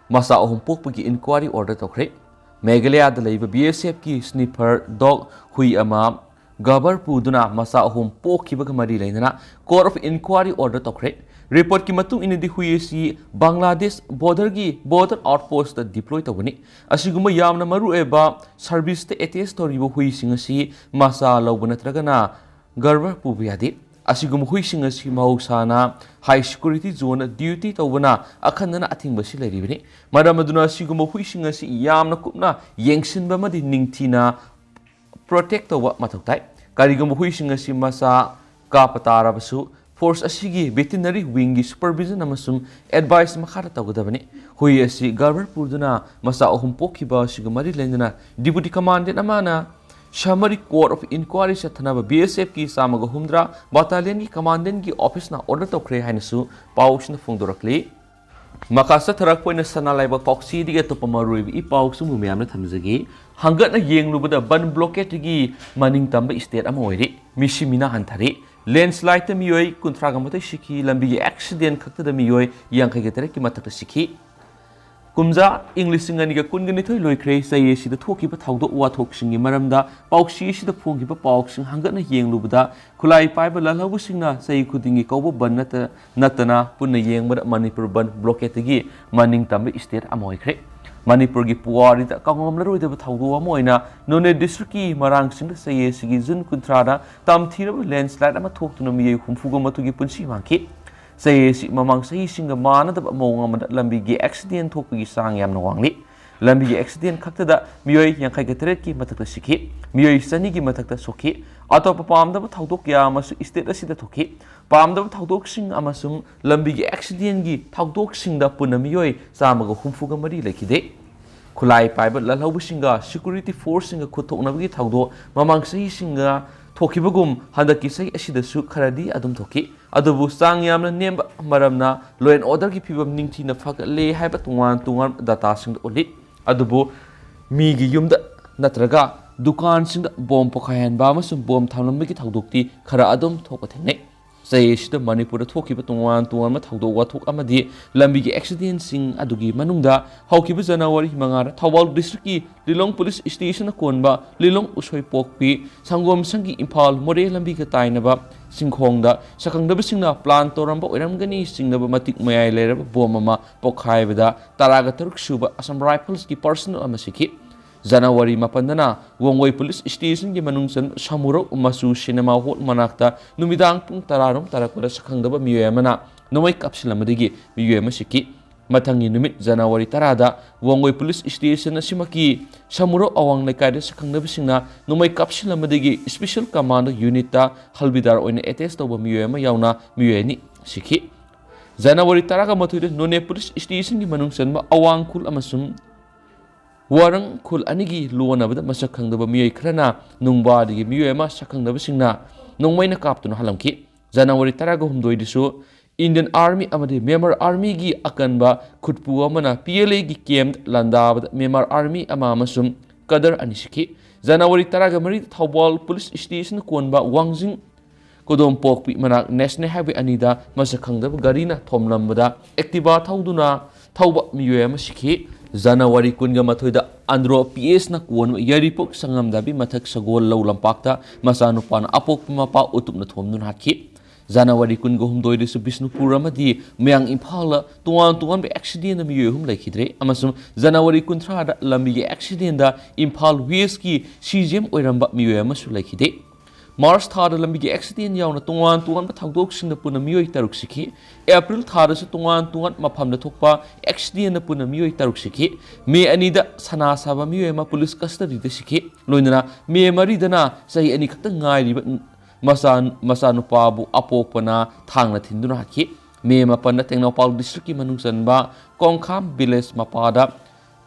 ꯃꯆꯥ ꯑꯍꯨꯝ ꯄꯣꯛꯄꯒꯤ ꯏꯟꯀ꯭ꯋꯥꯏꯔꯤ ꯑꯣꯔꯗꯔ ꯇꯧꯈ꯭ꯔꯦ꯫ ꯃꯦꯘꯥꯂꯌꯥꯗ ꯂꯩꯕ ꯕꯤ ꯑꯦꯁ ꯑꯦꯐꯀꯤ ꯁ꯭ꯅꯤꯐꯔ ꯗꯣꯒ ꯍꯨꯏ ꯑꯃ ꯒꯕꯔ ꯄꯨꯗꯨꯅ ꯃꯆꯥ ꯑꯍꯨꯝ ꯄꯣꯛꯈꯤꯕꯒ ꯃꯔꯤ ꯂꯩꯅꯅ ꯀꯣꯔꯠ ꯑꯣꯐ ꯏꯟꯀ꯭ꯋꯥꯏꯔꯤ ꯑꯣꯔꯗꯔ ꯇꯧꯈ꯭ꯔꯦ꯫ ꯔꯤꯄꯣꯔꯠꯀꯤ ꯃꯇꯨꯡ ꯏꯟꯅꯗꯤ ꯍꯨꯏ ꯑꯁꯤ ꯕꯪꯒ꯭ꯂꯥꯗꯦꯁ ꯕꯣꯔꯗꯔꯒꯤ ꯕꯣꯔꯗꯔ ꯑꯥꯎꯠꯄꯣꯁꯇ ꯗꯤꯄ꯭ꯂꯣꯏ ꯇꯧꯒꯅꯤ꯫ ꯑꯁꯤꯒꯨꯝꯕ ꯌꯥꯝꯅ ꯃꯔꯨꯑꯣꯏꯕ ꯁꯔꯚꯤꯁꯇ ꯑꯦꯇꯦꯆ ꯇꯧꯔꯤꯕ ꯍꯨꯏꯁꯤꯡ ꯑꯁꯤ ꯃꯆꯥ ꯂꯧꯕ ꯅꯠꯇ꯭ꯔꯒꯅ ꯒꯔꯚ ꯄꯨꯕ ꯌꯥꯗꯦ꯫ ꯑꯁꯤꯒꯨꯝꯕ ꯍꯨꯏꯁꯤꯡ ꯑꯁꯤ ꯃꯍꯧꯁꯥꯅ ꯍꯥꯏ ꯁꯦꯀ꯭ꯌꯨꯔꯤꯇꯤ ꯖꯣꯟꯗ ꯗ꯭ꯌꯨꯇꯤ ꯇꯧꯕꯅ ꯑꯈꯟꯅꯅ ꯑꯊꯤꯡꯕ ꯑꯁꯤ ꯂꯩꯔꯤꯕꯅꯤ꯫ ꯃꯔꯝ ꯑꯗꯨꯅ ꯑꯁꯤꯒꯨꯝꯕ ꯍꯨꯏꯁꯤꯡ ꯑꯁꯤ ꯌꯥꯝꯅ ꯀꯨꯞꯅ ꯌꯦꯡꯁꯤꯟꯕ ꯑꯃꯗꯤ ꯅꯤꯡꯊꯤꯅ ꯄ꯭ꯔꯣꯇꯦꯛ ꯇꯧꯕ ꯃꯊꯧ ꯇꯥꯏ꯫ ꯀꯔꯤꯒꯨꯝꯕ ꯍꯨꯏꯁꯤꯡ ꯑꯁꯤ ꯃꯆꯥ ꯀꯥꯞꯄ ꯇꯥꯔꯕꯁꯨ, ꯐꯣꯔꯁ ꯑꯁꯤꯒꯤ ꯚꯦꯇꯤꯅꯔꯤ ꯋꯤꯡꯒꯤ ꯁꯨꯄꯔꯚꯤꯖꯟ ꯑꯃꯁꯨꯡ ꯑꯦꯗꯚꯥꯏꯁ ꯃꯈꯥꯗ ꯇꯧꯒꯗꯕꯅꯤ꯫ ꯍꯨꯏ ꯑꯁꯤ ꯒꯕꯔ ꯄꯨꯗꯨꯅ ꯃꯆꯥ ꯑꯍꯨꯝ ꯄꯣꯛꯈꯤꯕ ꯑꯁꯤꯒ ꯃꯔꯤ ꯂꯩꯅꯅ ꯗꯤꯄꯨꯇꯤ ꯀꯃꯥꯟꯗꯦꯟ ꯑꯃꯅ ꯁꯃꯔꯤ ꯀꯣꯔꯠ ꯑꯣꯐ ꯏꯟꯀ꯭ꯋꯥꯏꯔꯤ ꯆꯠꯊꯅꯕ ꯕꯤ ꯑꯦꯁ ꯑꯦꯐꯀꯤ ꯆꯥꯝꯃꯒ ꯍꯨꯝꯗ꯭ꯔꯥ ꯕꯥꯇꯥꯂꯤꯌꯟꯒꯤ ꯀꯃꯥꯟꯗꯦꯟꯒꯤ ꯑꯣꯐꯤꯁꯅ ꯑꯣꯔꯗꯔ ꯇꯧꯈ꯭ꯔꯦ ꯍꯥꯏꯅꯁꯨ ꯄꯥꯎꯁꯤꯅ ꯐꯣꯡꯗꯣꯔꯛꯂꯤ꯫ ꯃꯈꯥ ꯆꯠꯊꯔꯛꯄ ꯑꯣꯏꯅ ꯁꯅꯥ ꯂꯩꯕꯥꯛ ꯄꯥꯎꯆꯦꯗꯒꯤ ꯑꯇꯣꯞꯄ ꯃꯔꯨꯑꯣꯏꯕ ꯏ ꯄꯥꯎꯁꯤꯡꯕꯨ ꯃꯌꯥꯝꯅ ꯊꯝꯖꯒꯦ꯫ ꯍꯪꯒꯠꯅ ꯌꯦꯡꯂꯨꯕꯗ ꯕꯟ ꯕ꯭ꯂꯣꯀꯦꯠꯇꯒꯤ ꯃꯅꯤꯡ ꯇꯝꯕ ꯏꯁꯇꯦꯠ ꯑꯃ ꯑꯣꯏꯔꯤ꯫ ꯃꯤꯁꯤ ꯃꯤꯅꯥ ꯍꯟꯊꯔꯤ꯫ ꯂꯦꯟꯁ꯭ꯂꯥꯏꯗꯇ ꯃꯤꯑꯣꯏ ꯀꯨꯟꯊ꯭ꯔꯥꯒ ꯃꯥꯊꯣꯏ ꯁꯤꯈꯤ꯫ ꯂꯝꯕꯤꯒꯤ ꯑꯦꯛꯁꯤꯗꯦꯟ ꯈꯛꯇꯗ ꯃꯤꯑꯣꯏ ꯌꯥꯡꯈꯩꯒ ꯇꯔꯦꯠꯀꯤ ꯃꯊꯛꯇ ꯁꯤꯈꯤ꯫ ꯀꯨꯝꯖꯥ ꯏꯪ ꯂꯤꯁꯤꯡ ꯑꯅꯤꯒ ꯀꯨꯟꯒ ꯅꯤꯊꯣꯏ ꯂꯣꯏꯈ꯭ꯔꯦ꯫ ꯆꯍꯤ ꯑꯁꯤꯗ ꯊꯣꯛꯈꯤꯕ ꯊꯧꯗꯣꯛ ꯋꯥꯊꯣꯛꯁꯤꯡꯒꯤ ꯃꯔꯝꯗ ꯄꯥꯎꯆꯦ ꯑꯁꯤꯗ ꯐꯣꯡꯈꯤꯕ ꯄꯥꯎꯁꯤꯡ ꯍꯪꯒꯠꯅ ꯌꯦꯡꯂꯨꯕꯗ, ꯈꯨꯠꯂꯥꯏ ꯄꯥꯏꯕ ꯂꯥꯜꯍꯧꯕꯁꯤꯡꯅ ꯆꯍꯤ ꯈꯨꯗꯤꯡꯒꯤ ꯀꯧꯕ ꯕꯟ ꯅꯠꯇ-, ꯅꯠꯇꯅ ꯄꯨꯟꯅ ꯌꯦꯡꯕꯗ ꯃꯅꯤꯄꯨꯔ ꯕꯟ ꯕ꯭ꯂꯣꯀꯦꯠꯇꯒꯤ ꯃꯅꯤꯡ ꯇꯝꯕ ꯏꯁꯇꯦꯠ ꯑꯃ ꯑꯣꯏꯈ꯭ꯔꯦ꯫ ꯃꯅꯤꯄꯨꯔꯒꯤ ꯄꯨꯋꯥꯔꯤꯗ ꯀꯥꯎꯉꯝꯂꯔꯣꯏꯗꯕ ꯊꯧꯗꯣꯛ ꯑꯃ ꯑꯣꯏꯅ ꯅꯣꯅꯦ ꯗꯤꯁꯇ꯭ꯔꯤꯛꯀꯤ ꯃꯔꯥꯡꯁꯤꯡꯗ ꯆꯍꯤ ꯑꯁꯤꯒꯤ ꯖꯨꯟ ꯀꯨꯟꯊ꯭ꯔꯥꯗ ꯇꯝꯊꯤꯔꯕ ꯂꯦꯟꯁ꯭ꯂꯥꯏꯗ ꯑꯃ ꯊꯣꯛꯇꯨꯅ ꯃꯤꯑꯣꯏ ꯍꯨꯝꯐꯨꯒ ꯃꯥꯊꯣꯏꯒꯤ ꯄꯨꯟꯁꯤ ꯃꯥꯡꯈꯤ꯫ ꯆꯍꯤ ꯑꯁꯤ ꯃꯃꯥꯡ ꯆꯍꯤꯁꯤꯡꯒ ꯃꯥꯟꯅꯗꯕ ꯃꯑꯣꯡ ꯑꯃꯗ ꯂꯝꯕꯤꯒꯤ ꯑꯦꯛꯁꯤꯗꯦꯟ ꯊꯣꯛꯄꯒꯤ ꯆꯥꯡ ꯌꯥꯝꯅ ꯋꯥꯡꯂꯤ꯫ ꯂꯝꯕꯤꯒꯤ ꯑꯦꯛꯁꯤꯗꯦꯟ ꯈꯛꯇꯗ ꯃꯤꯑꯣꯏ ꯌꯥꯡꯈꯩꯒ ꯇꯔꯦꯠꯀꯤ ꯃꯊꯛꯇ ꯁꯤꯈꯤ, ꯃꯤꯑꯣꯏ ꯆꯅꯤꯒꯤ ꯃꯊꯛꯇ ꯁꯣꯛꯈꯤ꯫ ꯑꯇꯣꯞꯄ ꯄꯥꯝꯗꯕ ꯊꯧꯗꯣꯛ ꯀꯌꯥ ꯑꯃꯁꯨ ꯏꯁꯇꯦꯠ ꯑꯁꯤꯗ ꯊꯣꯛꯈꯤ꯫ ꯄꯥꯝꯗꯕ ꯊꯧꯗꯣꯛꯁꯤꯡ ꯑꯃꯁꯨꯡ ꯂꯝꯕꯤꯒꯤ ꯑꯦꯛꯁꯤꯗꯦꯟꯒꯤ ꯊꯧꯗꯣꯛꯁꯤꯡꯗ ꯄꯨꯟꯅ ꯃꯤꯑꯣꯏ ꯆꯥꯝꯃꯒ ꯍꯨꯝꯐꯨꯒ ꯃꯔꯤ ꯂꯩꯈꯤꯗꯦ꯫ ꯈꯨꯠꯂꯥꯏ ꯄꯥꯏꯕ ꯂꯥꯜꯍꯧꯕꯁꯤꯡꯒ ꯁꯦꯀ꯭ꯌꯨꯔꯤꯇꯤ ꯐꯣꯔꯁꯁꯤꯡꯒ ꯈꯨꯠ ꯊꯣꯛꯅꯕꯒꯤ ꯊꯧꯗꯣꯛ ꯃꯃꯥꯡ ꯆꯍꯤꯁꯤꯡꯒ ꯊꯣꯛꯈꯤꯕꯒꯨꯝ ꯍꯟꯗꯛꯀꯤ ꯆꯍꯤ ꯑꯁꯤꯗꯁꯨ ꯈꯔꯗꯤ ꯑꯗꯨꯝ ꯊꯣꯛꯈꯤ꯫ ꯑꯗꯨꯕꯨ ꯆꯥꯡ ꯌꯥꯝꯅ ꯅꯦꯝꯕ ꯃꯔꯝꯅ law and orderꯒꯤ ꯐꯤꯕꯝ ꯅꯤꯡꯊꯤꯅ ꯐꯒꯠꯂꯦ ꯍꯥꯏꯕ ꯇꯣꯉꯥꯟ ꯇꯣꯉꯥꯟꯕ dataꯁꯤꯡꯗ ꯎꯠꯂꯤ꯫ ꯑꯗꯨꯕꯨ ꯃꯤꯒꯤ ꯌꯨꯝꯗ ꯅꯠꯇ꯭ꯔꯒ ꯗꯨꯀꯥꯟꯁꯤꯡꯗ ꯕꯣꯝ ꯄꯣꯈꯥꯏꯍꯟꯕ ꯑꯃꯁꯨꯡ ꯕꯣꯝ ꯊꯝꯂꯝꯕꯒꯤ ꯊꯧꯗꯣꯛꯇꯤ ꯈꯔ ꯑꯗꯨꯝ ꯊꯣꯛꯄ ꯊꯦꯡꯅꯩ꯫ ꯆꯍꯤ ꯑꯁꯤꯗ ꯃꯅꯤꯄꯨꯔꯗ ꯊꯣꯛꯈꯤꯕ ꯇꯣꯉꯥꯟ ꯇꯣꯉꯥꯟꯕ ꯊꯧꯗꯣꯛ ꯋꯥꯊꯣꯛ ꯑꯃꯗꯤ ꯂꯝꯕꯤꯒꯤ ꯑꯦꯛꯁꯤꯗꯦꯟꯁꯤꯡ ꯑꯗꯨꯒꯤ ꯃꯅꯨꯡꯗ ꯍꯧꯈꯤꯕ ꯖꯅꯋꯥꯔꯤ ꯃꯉꯥꯗ ꯊꯧꯕꯥꯜ ꯗꯤꯁꯇ꯭ꯔꯤꯛꯀꯤ ꯂꯤꯂꯣꯡ ꯄꯨꯂꯤꯁ ꯁ꯭ꯇꯦꯁꯟꯅ ꯀꯣꯟꯕ ꯂꯤꯂꯣꯡ ꯎꯁꯣꯏꯄꯣꯛꯄꯤ ꯁꯪꯒꯣꯝ ꯁꯪꯒꯤ ꯏꯝꯐꯥꯜ ꯃꯣꯔꯦ ꯂꯝꯕꯤꯒ ꯇꯥꯏꯅꯕ ꯆꯤꯡꯈꯣꯡꯗ ꯁꯛꯈꯪꯗꯕꯁꯤꯡꯅ ꯄ꯭ꯂꯥꯟ ꯇꯧꯔꯝꯕ ꯑꯣꯏꯔꯝꯒꯅꯤ ꯆꯤꯡꯅꯕ ꯃꯇꯤꯛ ꯃꯌꯥꯏ ꯂꯩꯔꯕ ꯕꯣꯝ ꯑꯃ ꯄꯣꯈꯥꯏꯕꯗ ꯇꯔꯥꯒ ꯇꯔꯨꯛ ꯁꯨꯕ ꯑꯁꯥꯝ ꯔꯥꯏꯐꯜꯁꯀꯤ ꯄꯔꯁꯅꯦꯜ ꯑꯃ ꯁꯤꯈꯤ꯫ ꯖꯅꯋꯥꯔꯤ ꯃꯥꯄꯟꯗꯅ ꯋꯥꯡꯒꯣꯏ ꯄꯨꯂꯤꯁ ꯁ꯭ꯇꯦꯁꯟꯒꯤ ꯃꯅꯨꯡ ꯆꯟꯕ ꯁꯃꯨꯔꯧ ꯃꯆꯨ ꯁꯤꯅꯦꯃꯥ ꯍꯣꯜ ꯃꯅꯥꯛꯇ ꯅꯨꯃꯤꯗꯥꯡ ꯄꯨꯡ ꯇꯔꯥꯔꯣꯝ ꯇꯥꯔꯛꯄꯗ ꯁꯛꯈꯪꯗꯕ ꯃꯤꯑꯣꯏ ꯑꯃꯅ ꯅꯣꯡꯃꯩ ꯀꯥꯞꯁꯤꯜꯂꯝꯕꯗꯒꯤ ꯃꯤꯑꯣꯏ ꯑꯃ ꯁꯤꯈꯤ꯫ ꯃꯊꯪꯒꯤ ꯅꯨꯃꯤꯠ ꯖꯅꯋꯥꯔꯤ ꯇꯔꯥꯗ ꯋꯥꯡꯒꯣꯏ ꯄꯨꯂꯤꯁ ꯁ꯭ꯇꯦꯁꯟ ꯑꯁꯤꯃꯛꯀꯤ ꯁꯃꯨꯔꯧ ꯑꯋꯥꯡ ꯂꯩꯀꯥꯏꯗ ꯁꯛꯈꯪꯗꯕꯁꯤꯡꯅ ꯅꯣꯡꯃꯩ ꯀꯥꯞꯁꯤꯜꯂꯝꯕꯗꯒꯤ ꯁ꯭ꯄꯦꯁꯦꯜ ꯀꯃꯥꯟꯗꯣ ꯌꯨꯅꯤꯠꯇ ꯍꯜꯕꯤꯗꯥꯔ ꯑꯣꯏꯅ ꯑꯦꯇꯦꯁ ꯇꯧꯕ ꯃꯤꯑꯣꯏ ꯑꯃ ꯌꯥꯎꯅ ꯃꯤꯑꯣꯏ ꯑꯅꯤ ꯁꯤꯈꯤ꯫ ꯖꯅꯋꯥꯔꯤ ꯇꯔꯥꯒ ꯃꯥꯊꯣꯏꯗ ꯅꯣꯅꯦ ꯄꯨꯂꯤꯁ ꯁ꯭ꯇꯦꯁꯟꯒꯤ ꯃꯅꯨꯡ ꯆꯟꯕ ꯑꯋꯥꯡ ꯈꯨꯜ ꯑꯃꯁꯨꯡ ꯋꯥꯔꯪ ꯈꯨꯜ ꯑꯅꯤꯒꯤ ꯂꯣꯟꯅꯕꯗ ꯃꯁꯛ ꯈꯪꯗꯕ ꯃꯤꯑꯣꯏ ꯈꯔꯅ ꯅꯨꯡꯕꯥꯗꯒꯤ ꯃꯤꯑꯣꯏ ꯑꯃ ꯁꯛꯈꯪꯗꯕꯁꯤꯡꯅ ꯅꯣꯡꯃꯩꯅ ꯀꯥꯞꯇꯨꯅ ꯍꯥꯠꯂꯝꯈꯤ꯫ ꯖꯅꯋꯥꯔꯤ ꯇꯔꯥꯒ ꯍꯨꯝꯗꯣꯏꯗꯁꯨ Indian Army ꯑꯃꯗꯤ Myanmar Armyꯒꯤ ꯑꯀꯟꯕ ꯈꯨꯠꯄꯨ ꯑꯃꯅ P L Aꯒꯤ camp ꯂꯥꯟꯗꯥꯕꯗ Myanmar Army ꯑꯃ ꯑꯃꯁꯨꯡ cadre ꯑꯅꯤ ꯁꯤꯈꯤ꯫ January ꯇꯔꯥꯒ ꯃꯔꯤꯗ ꯊꯧꯕꯥꯜ police station ꯀꯣꯟꯕ ꯋꯥꯡꯖꯤꯡ ꯀꯣꯗꯣꯝꯄꯣꯛꯄꯤ ꯃꯅꯥꯛ National Highway ꯑꯅꯤꯗ ꯃꯁꯛ ꯈꯪꯗꯕ ꯒꯥꯔꯤꯅ ꯊꯣꯝꯂꯝꯕꯗ Activa ꯊꯧꯗꯨꯅ ꯊꯧꯕ ꯃꯤꯑꯣꯏ ꯑꯃ ꯁꯤꯈꯤ꯫ January ꯀꯨꯟꯒ ꯃꯥꯊꯣꯏꯗ ꯑꯟꯗ꯭ꯔꯣ P S ꯅ ꯀꯣꯟꯕ ꯌꯥꯏꯔꯤꯄꯣꯛ ꯁꯪꯉꯝꯗꯥꯏꯕꯤ ꯃꯊꯛ ꯁꯒꯣꯜ ꯂꯧ ꯂꯝꯄꯥꯛꯇ ꯃꯆꯥꯅꯨꯄꯥꯅ ꯑꯄꯣꯛꯄ ꯃꯄꯥ ꯎꯇꯨꯞꯅ ꯊꯣꯝꯗꯨꯅ ꯍꯥꯠꯈꯤ꯫ January ꯀꯨꯟꯒ ꯍꯨꯝꯗꯣꯏꯗꯁꯨ ꯕꯤꯁꯅꯨꯄꯨꯔ ꯑꯃꯗꯤ ꯃꯌꯥꯡ ꯏꯝꯐꯥꯜꯗ ꯇꯣꯉꯥꯟ ꯇꯣꯉꯥꯟꯕ accident ꯗ ꯃꯤꯑꯣꯏ ꯑꯍꯨꯝ ꯂꯩꯈꯤꯗ꯭ꯔꯦ ꯑꯃꯁꯨꯡ January ꯀꯨꯟꯊ꯭ꯔꯥꯗ ꯂꯝꯕꯤꯒꯤ accident ꯗ ꯏꯝꯐꯥꯜ West ꯀꯤ C G M ꯑꯣꯏꯔꯝꯕ ꯃꯤꯑꯣꯏ ꯑꯃꯁꯨ ꯂꯩꯈꯤꯗꯦ꯫ March ꯊꯥꯗ ꯂꯝꯕꯤꯒꯤ accident ꯌꯥꯎꯅ ꯇꯣꯉꯥꯟ ꯇꯣꯉꯥꯟꯕ ꯊꯧꯗꯣꯛꯁꯤꯡꯗ ꯄꯨꯟꯅ ꯃꯤꯑꯣꯏ ꯇꯔꯨꯛ ꯁꯤꯈꯤ꯫ April ꯊꯥꯗꯁꯨ ꯇꯣꯉꯥꯟ ꯇꯣꯉꯥꯟꯕ ꯃꯐꯝꯗ ꯊꯣꯛꯄ accident ꯗ ꯄꯨꯟꯅ ꯃꯤꯑꯣꯏ ꯇꯔꯨꯛ ꯁꯤꯈꯤ꯫ May ꯑꯅꯤꯗ ꯁꯅꯥ ꯁꯥꯕ ꯃꯤꯑꯣꯏ ꯑꯃ police custody ꯗ ꯁꯤꯈꯤ꯫ ꯂꯣꯏꯅꯅ May ꯃꯔꯤꯗꯅ ꯆꯍꯤ ꯑꯅꯤ ꯈꯛꯇ ꯉꯥꯏꯔꯤꯕ ꯃꯆꯥ-, ꯃꯆꯥꯅꯨꯄꯥꯕꯨ ꯑꯄꯣꯛꯄꯅ ꯊꯥꯡꯅ ꯊꯤꯟꯗꯨꯅ ꯍꯥꯠꯈꯤ꯫ May ꯃꯥꯄꯟꯗ ꯇꯦꯡꯅꯧꯄꯜ district ꯀꯤ ꯃꯅꯨꯡ ꯆꯟꯕ ꯀꯣꯡꯈꯥꯝ village ꯃꯄꯥꯗ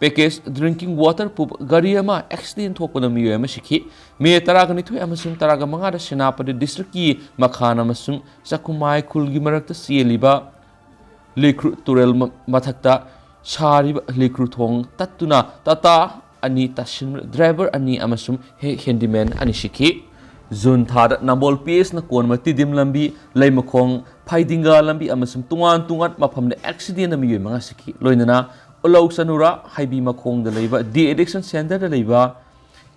package drinking water ꯄꯨꯕ ꯒꯥꯔꯤ ꯑꯃ accident ꯊꯣꯛꯄꯗ ꯃꯤꯑꯣꯏ ꯑꯃ ꯁꯤꯈꯤ꯫ May ꯇꯔꯥꯒ ꯅꯤꯊꯣꯏ ꯑꯃꯁꯨꯡ ꯇꯔꯥꯒ ꯃꯉꯥꯗ ꯁꯦꯅꯥꯄꯇꯤ district ꯀꯤ ꯃꯈꯥꯟ ꯑꯃꯁꯨꯡ ꯆꯥꯛꯈꯨꯃꯥꯏ ꯈꯨꯜꯒꯤ ꯃꯔꯛꯇ ꯆꯦꯜꯂꯤꯕ ꯂꯩꯀ꯭ꯔꯨ ꯇꯨꯔꯦꯜ ꯃ-, ꯃꯊꯛꯇ ꯁꯥꯔꯤꯕ ꯂꯩꯀ꯭ꯔꯨ ꯊꯣꯡ ꯇꯠꯇꯨꯅ ꯇꯥꯇꯥ ꯑꯅꯤ ꯇꯥꯁꯤꯟꯕꯗ driver ꯑꯅꯤ ꯑꯃꯁꯨꯡ ꯍꯦ-, handyman ꯑꯅꯤ ꯁꯤꯈꯤ꯫ June ꯊꯥꯗ ꯅꯝꯕꯣꯜ P S ꯅ ꯀꯣꯟꯕ ꯇꯤꯗꯤꯝ ꯂꯝꯕꯤ, ꯂꯩꯃꯈꯣꯡ ꯐꯩꯗꯤꯡꯒꯥ ꯂꯝꯕꯤ ꯑꯃꯁꯨꯡ ꯇꯣꯉꯥꯟ ꯇꯣꯉꯥꯟ ꯃꯐꯝꯗ accident ꯗ ꯃꯤꯑꯣꯏ ꯃꯉꯥ ꯁꯤꯈꯤ꯫ ꯂꯣꯏꯅꯅ ꯎꯂꯧ ꯆꯅꯨꯔꯥ ꯍꯩꯕꯤ ꯃꯈꯣꯡꯗ ꯂꯩꯕ de-addiction centre ꯗ ꯂꯩꯕ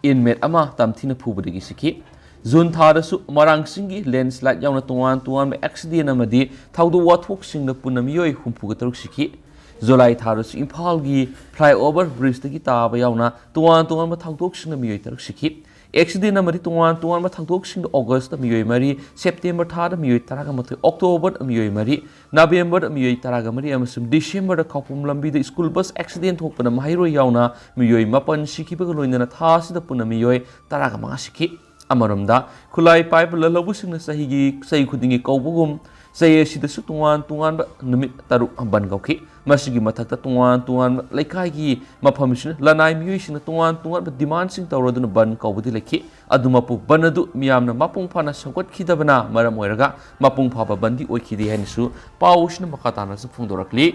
inmate ꯑꯃ ꯇꯝꯊꯤꯅ ꯐꯨꯕꯗꯒꯤ ꯁꯤꯈꯤ꯫ June ꯊꯥꯗꯁꯨ ꯃꯔꯥꯡꯁꯤꯡꯒꯤ landslide ꯌꯥꯎꯅ ꯇꯣꯉꯥꯟ ꯇꯣꯉꯥꯟꯕ accident ꯑꯃꯗꯤ ꯊꯧꯗꯣꯛ ꯋꯥꯊꯣꯛꯁꯤꯡꯗ ꯄꯨꯟꯅ ꯃꯤꯑꯣꯏ ꯍꯨꯝꯐꯨꯒ ꯇꯔꯨꯛ ꯁꯤꯈꯤ꯫ July ꯊꯥꯗꯁꯨ ꯏꯝꯐꯥꯜꯒꯤ flyover bridge ꯗꯒꯤ ꯇꯥꯕ ꯌꯥꯎꯅ ꯇꯣꯉꯥꯟ ꯇꯣꯉꯥꯟꯕ ꯊꯧꯗꯣꯛꯁꯤꯡꯗ ꯃꯤꯑꯣꯏ ꯇꯔꯨꯛ ꯁꯤꯈꯤ꯫ Accident ꯑꯃꯗꯤ ꯇꯣꯉꯥꯟ ꯇꯣꯉꯥꯟꯕ ꯊꯧꯗꯣꯛꯁꯤꯡꯗ August ꯗ ꯃꯤꯑꯣꯏ ꯃꯔꯤ, September ꯊꯥꯗ ꯃꯤꯑꯣꯏ ꯇꯔꯥꯒ ꯃꯥꯊꯣꯏ, October ꯗ ꯃꯤꯑꯣꯏ ꯃꯔꯤ, November ꯗ ꯃꯤꯑꯣꯏ ꯇꯔꯥꯒ ꯃꯔꯤ ꯑꯃꯁꯨꯡ December ꯗ ꯈꯧꯄꯨꯝ ꯂꯝꯕꯤꯗ school bus accident ꯊꯣꯛꯄꯅ ꯃꯍꯩꯔꯣꯏ ꯌꯥꯎꯅ ꯃꯤꯑꯣꯏ ꯃꯥꯄꯟ ꯁꯤꯈꯤꯕꯒ ꯂꯣꯏꯅꯅ ꯊꯥ ꯑꯁꯤꯗ ꯄꯨꯟꯅ ꯃꯤꯑꯣꯏ ꯇꯔꯥꯒ ꯃꯉꯥ ꯁꯤꯈꯤ꯫ ꯑꯃꯔꯣꯝꯗ, ꯈꯨꯠꯂꯥꯏ ꯄꯥꯏꯕ ꯂꯜꯍꯧꯕꯁꯤꯡꯅ ꯆꯍꯤꯒꯤ, ꯆꯍꯤ ꯈꯨꯗꯤꯡꯒꯤ ꯀꯧꯕꯒꯨꯝ ꯆꯌꯦꯠ ꯑꯁꯤꯗꯁꯨ ꯇꯣꯉꯥꯟ ꯇꯣꯉꯥꯟꯕ ꯅꯨꯃꯤꯠ ꯇꯔꯨꯛ ꯕꯟ ꯀꯧꯈꯤ꯫ ꯃꯁꯤꯒꯤ ꯃꯊꯛꯇ ꯇꯣꯉꯥꯟ ꯇꯣꯉꯥꯟꯕ ꯂꯩꯀꯥꯏꯒꯤ ꯃꯐꯝꯁꯤꯡ ꯂꯅꯥꯏ ꯃꯤꯑꯣꯏꯁꯤꯡꯅ ꯇꯣꯉꯥꯟ ꯇꯣꯉꯥꯟꯕ ꯗꯤꯃꯥꯟꯁꯤꯡ ꯇꯧꯔꯗꯨꯅ ꯕꯟ ꯀꯧꯕꯗꯤ ꯂꯩꯈꯤ꯫ ꯑꯗꯨꯃꯛꯄꯨ ꯕꯟ ꯑꯗꯨ ꯃꯤꯌꯥꯝꯅ ꯃꯄꯨꯡ ꯐꯥꯅ ꯁꯧꯒꯠꯈꯤꯗꯕꯅ ꯃꯔꯝ ꯑꯣꯏꯔꯒ ꯃꯄꯨꯡ ꯐꯥꯕ ꯕꯟꯗꯤ ꯑꯣꯏꯈꯤꯗꯦ ꯍꯥꯏꯅꯁꯨ ꯄꯥꯎꯁꯤꯅ ꯃꯈꯥ ꯇꯥꯅꯁꯨ ꯐꯣꯡꯗꯣꯔꯛꯂꯤ꯫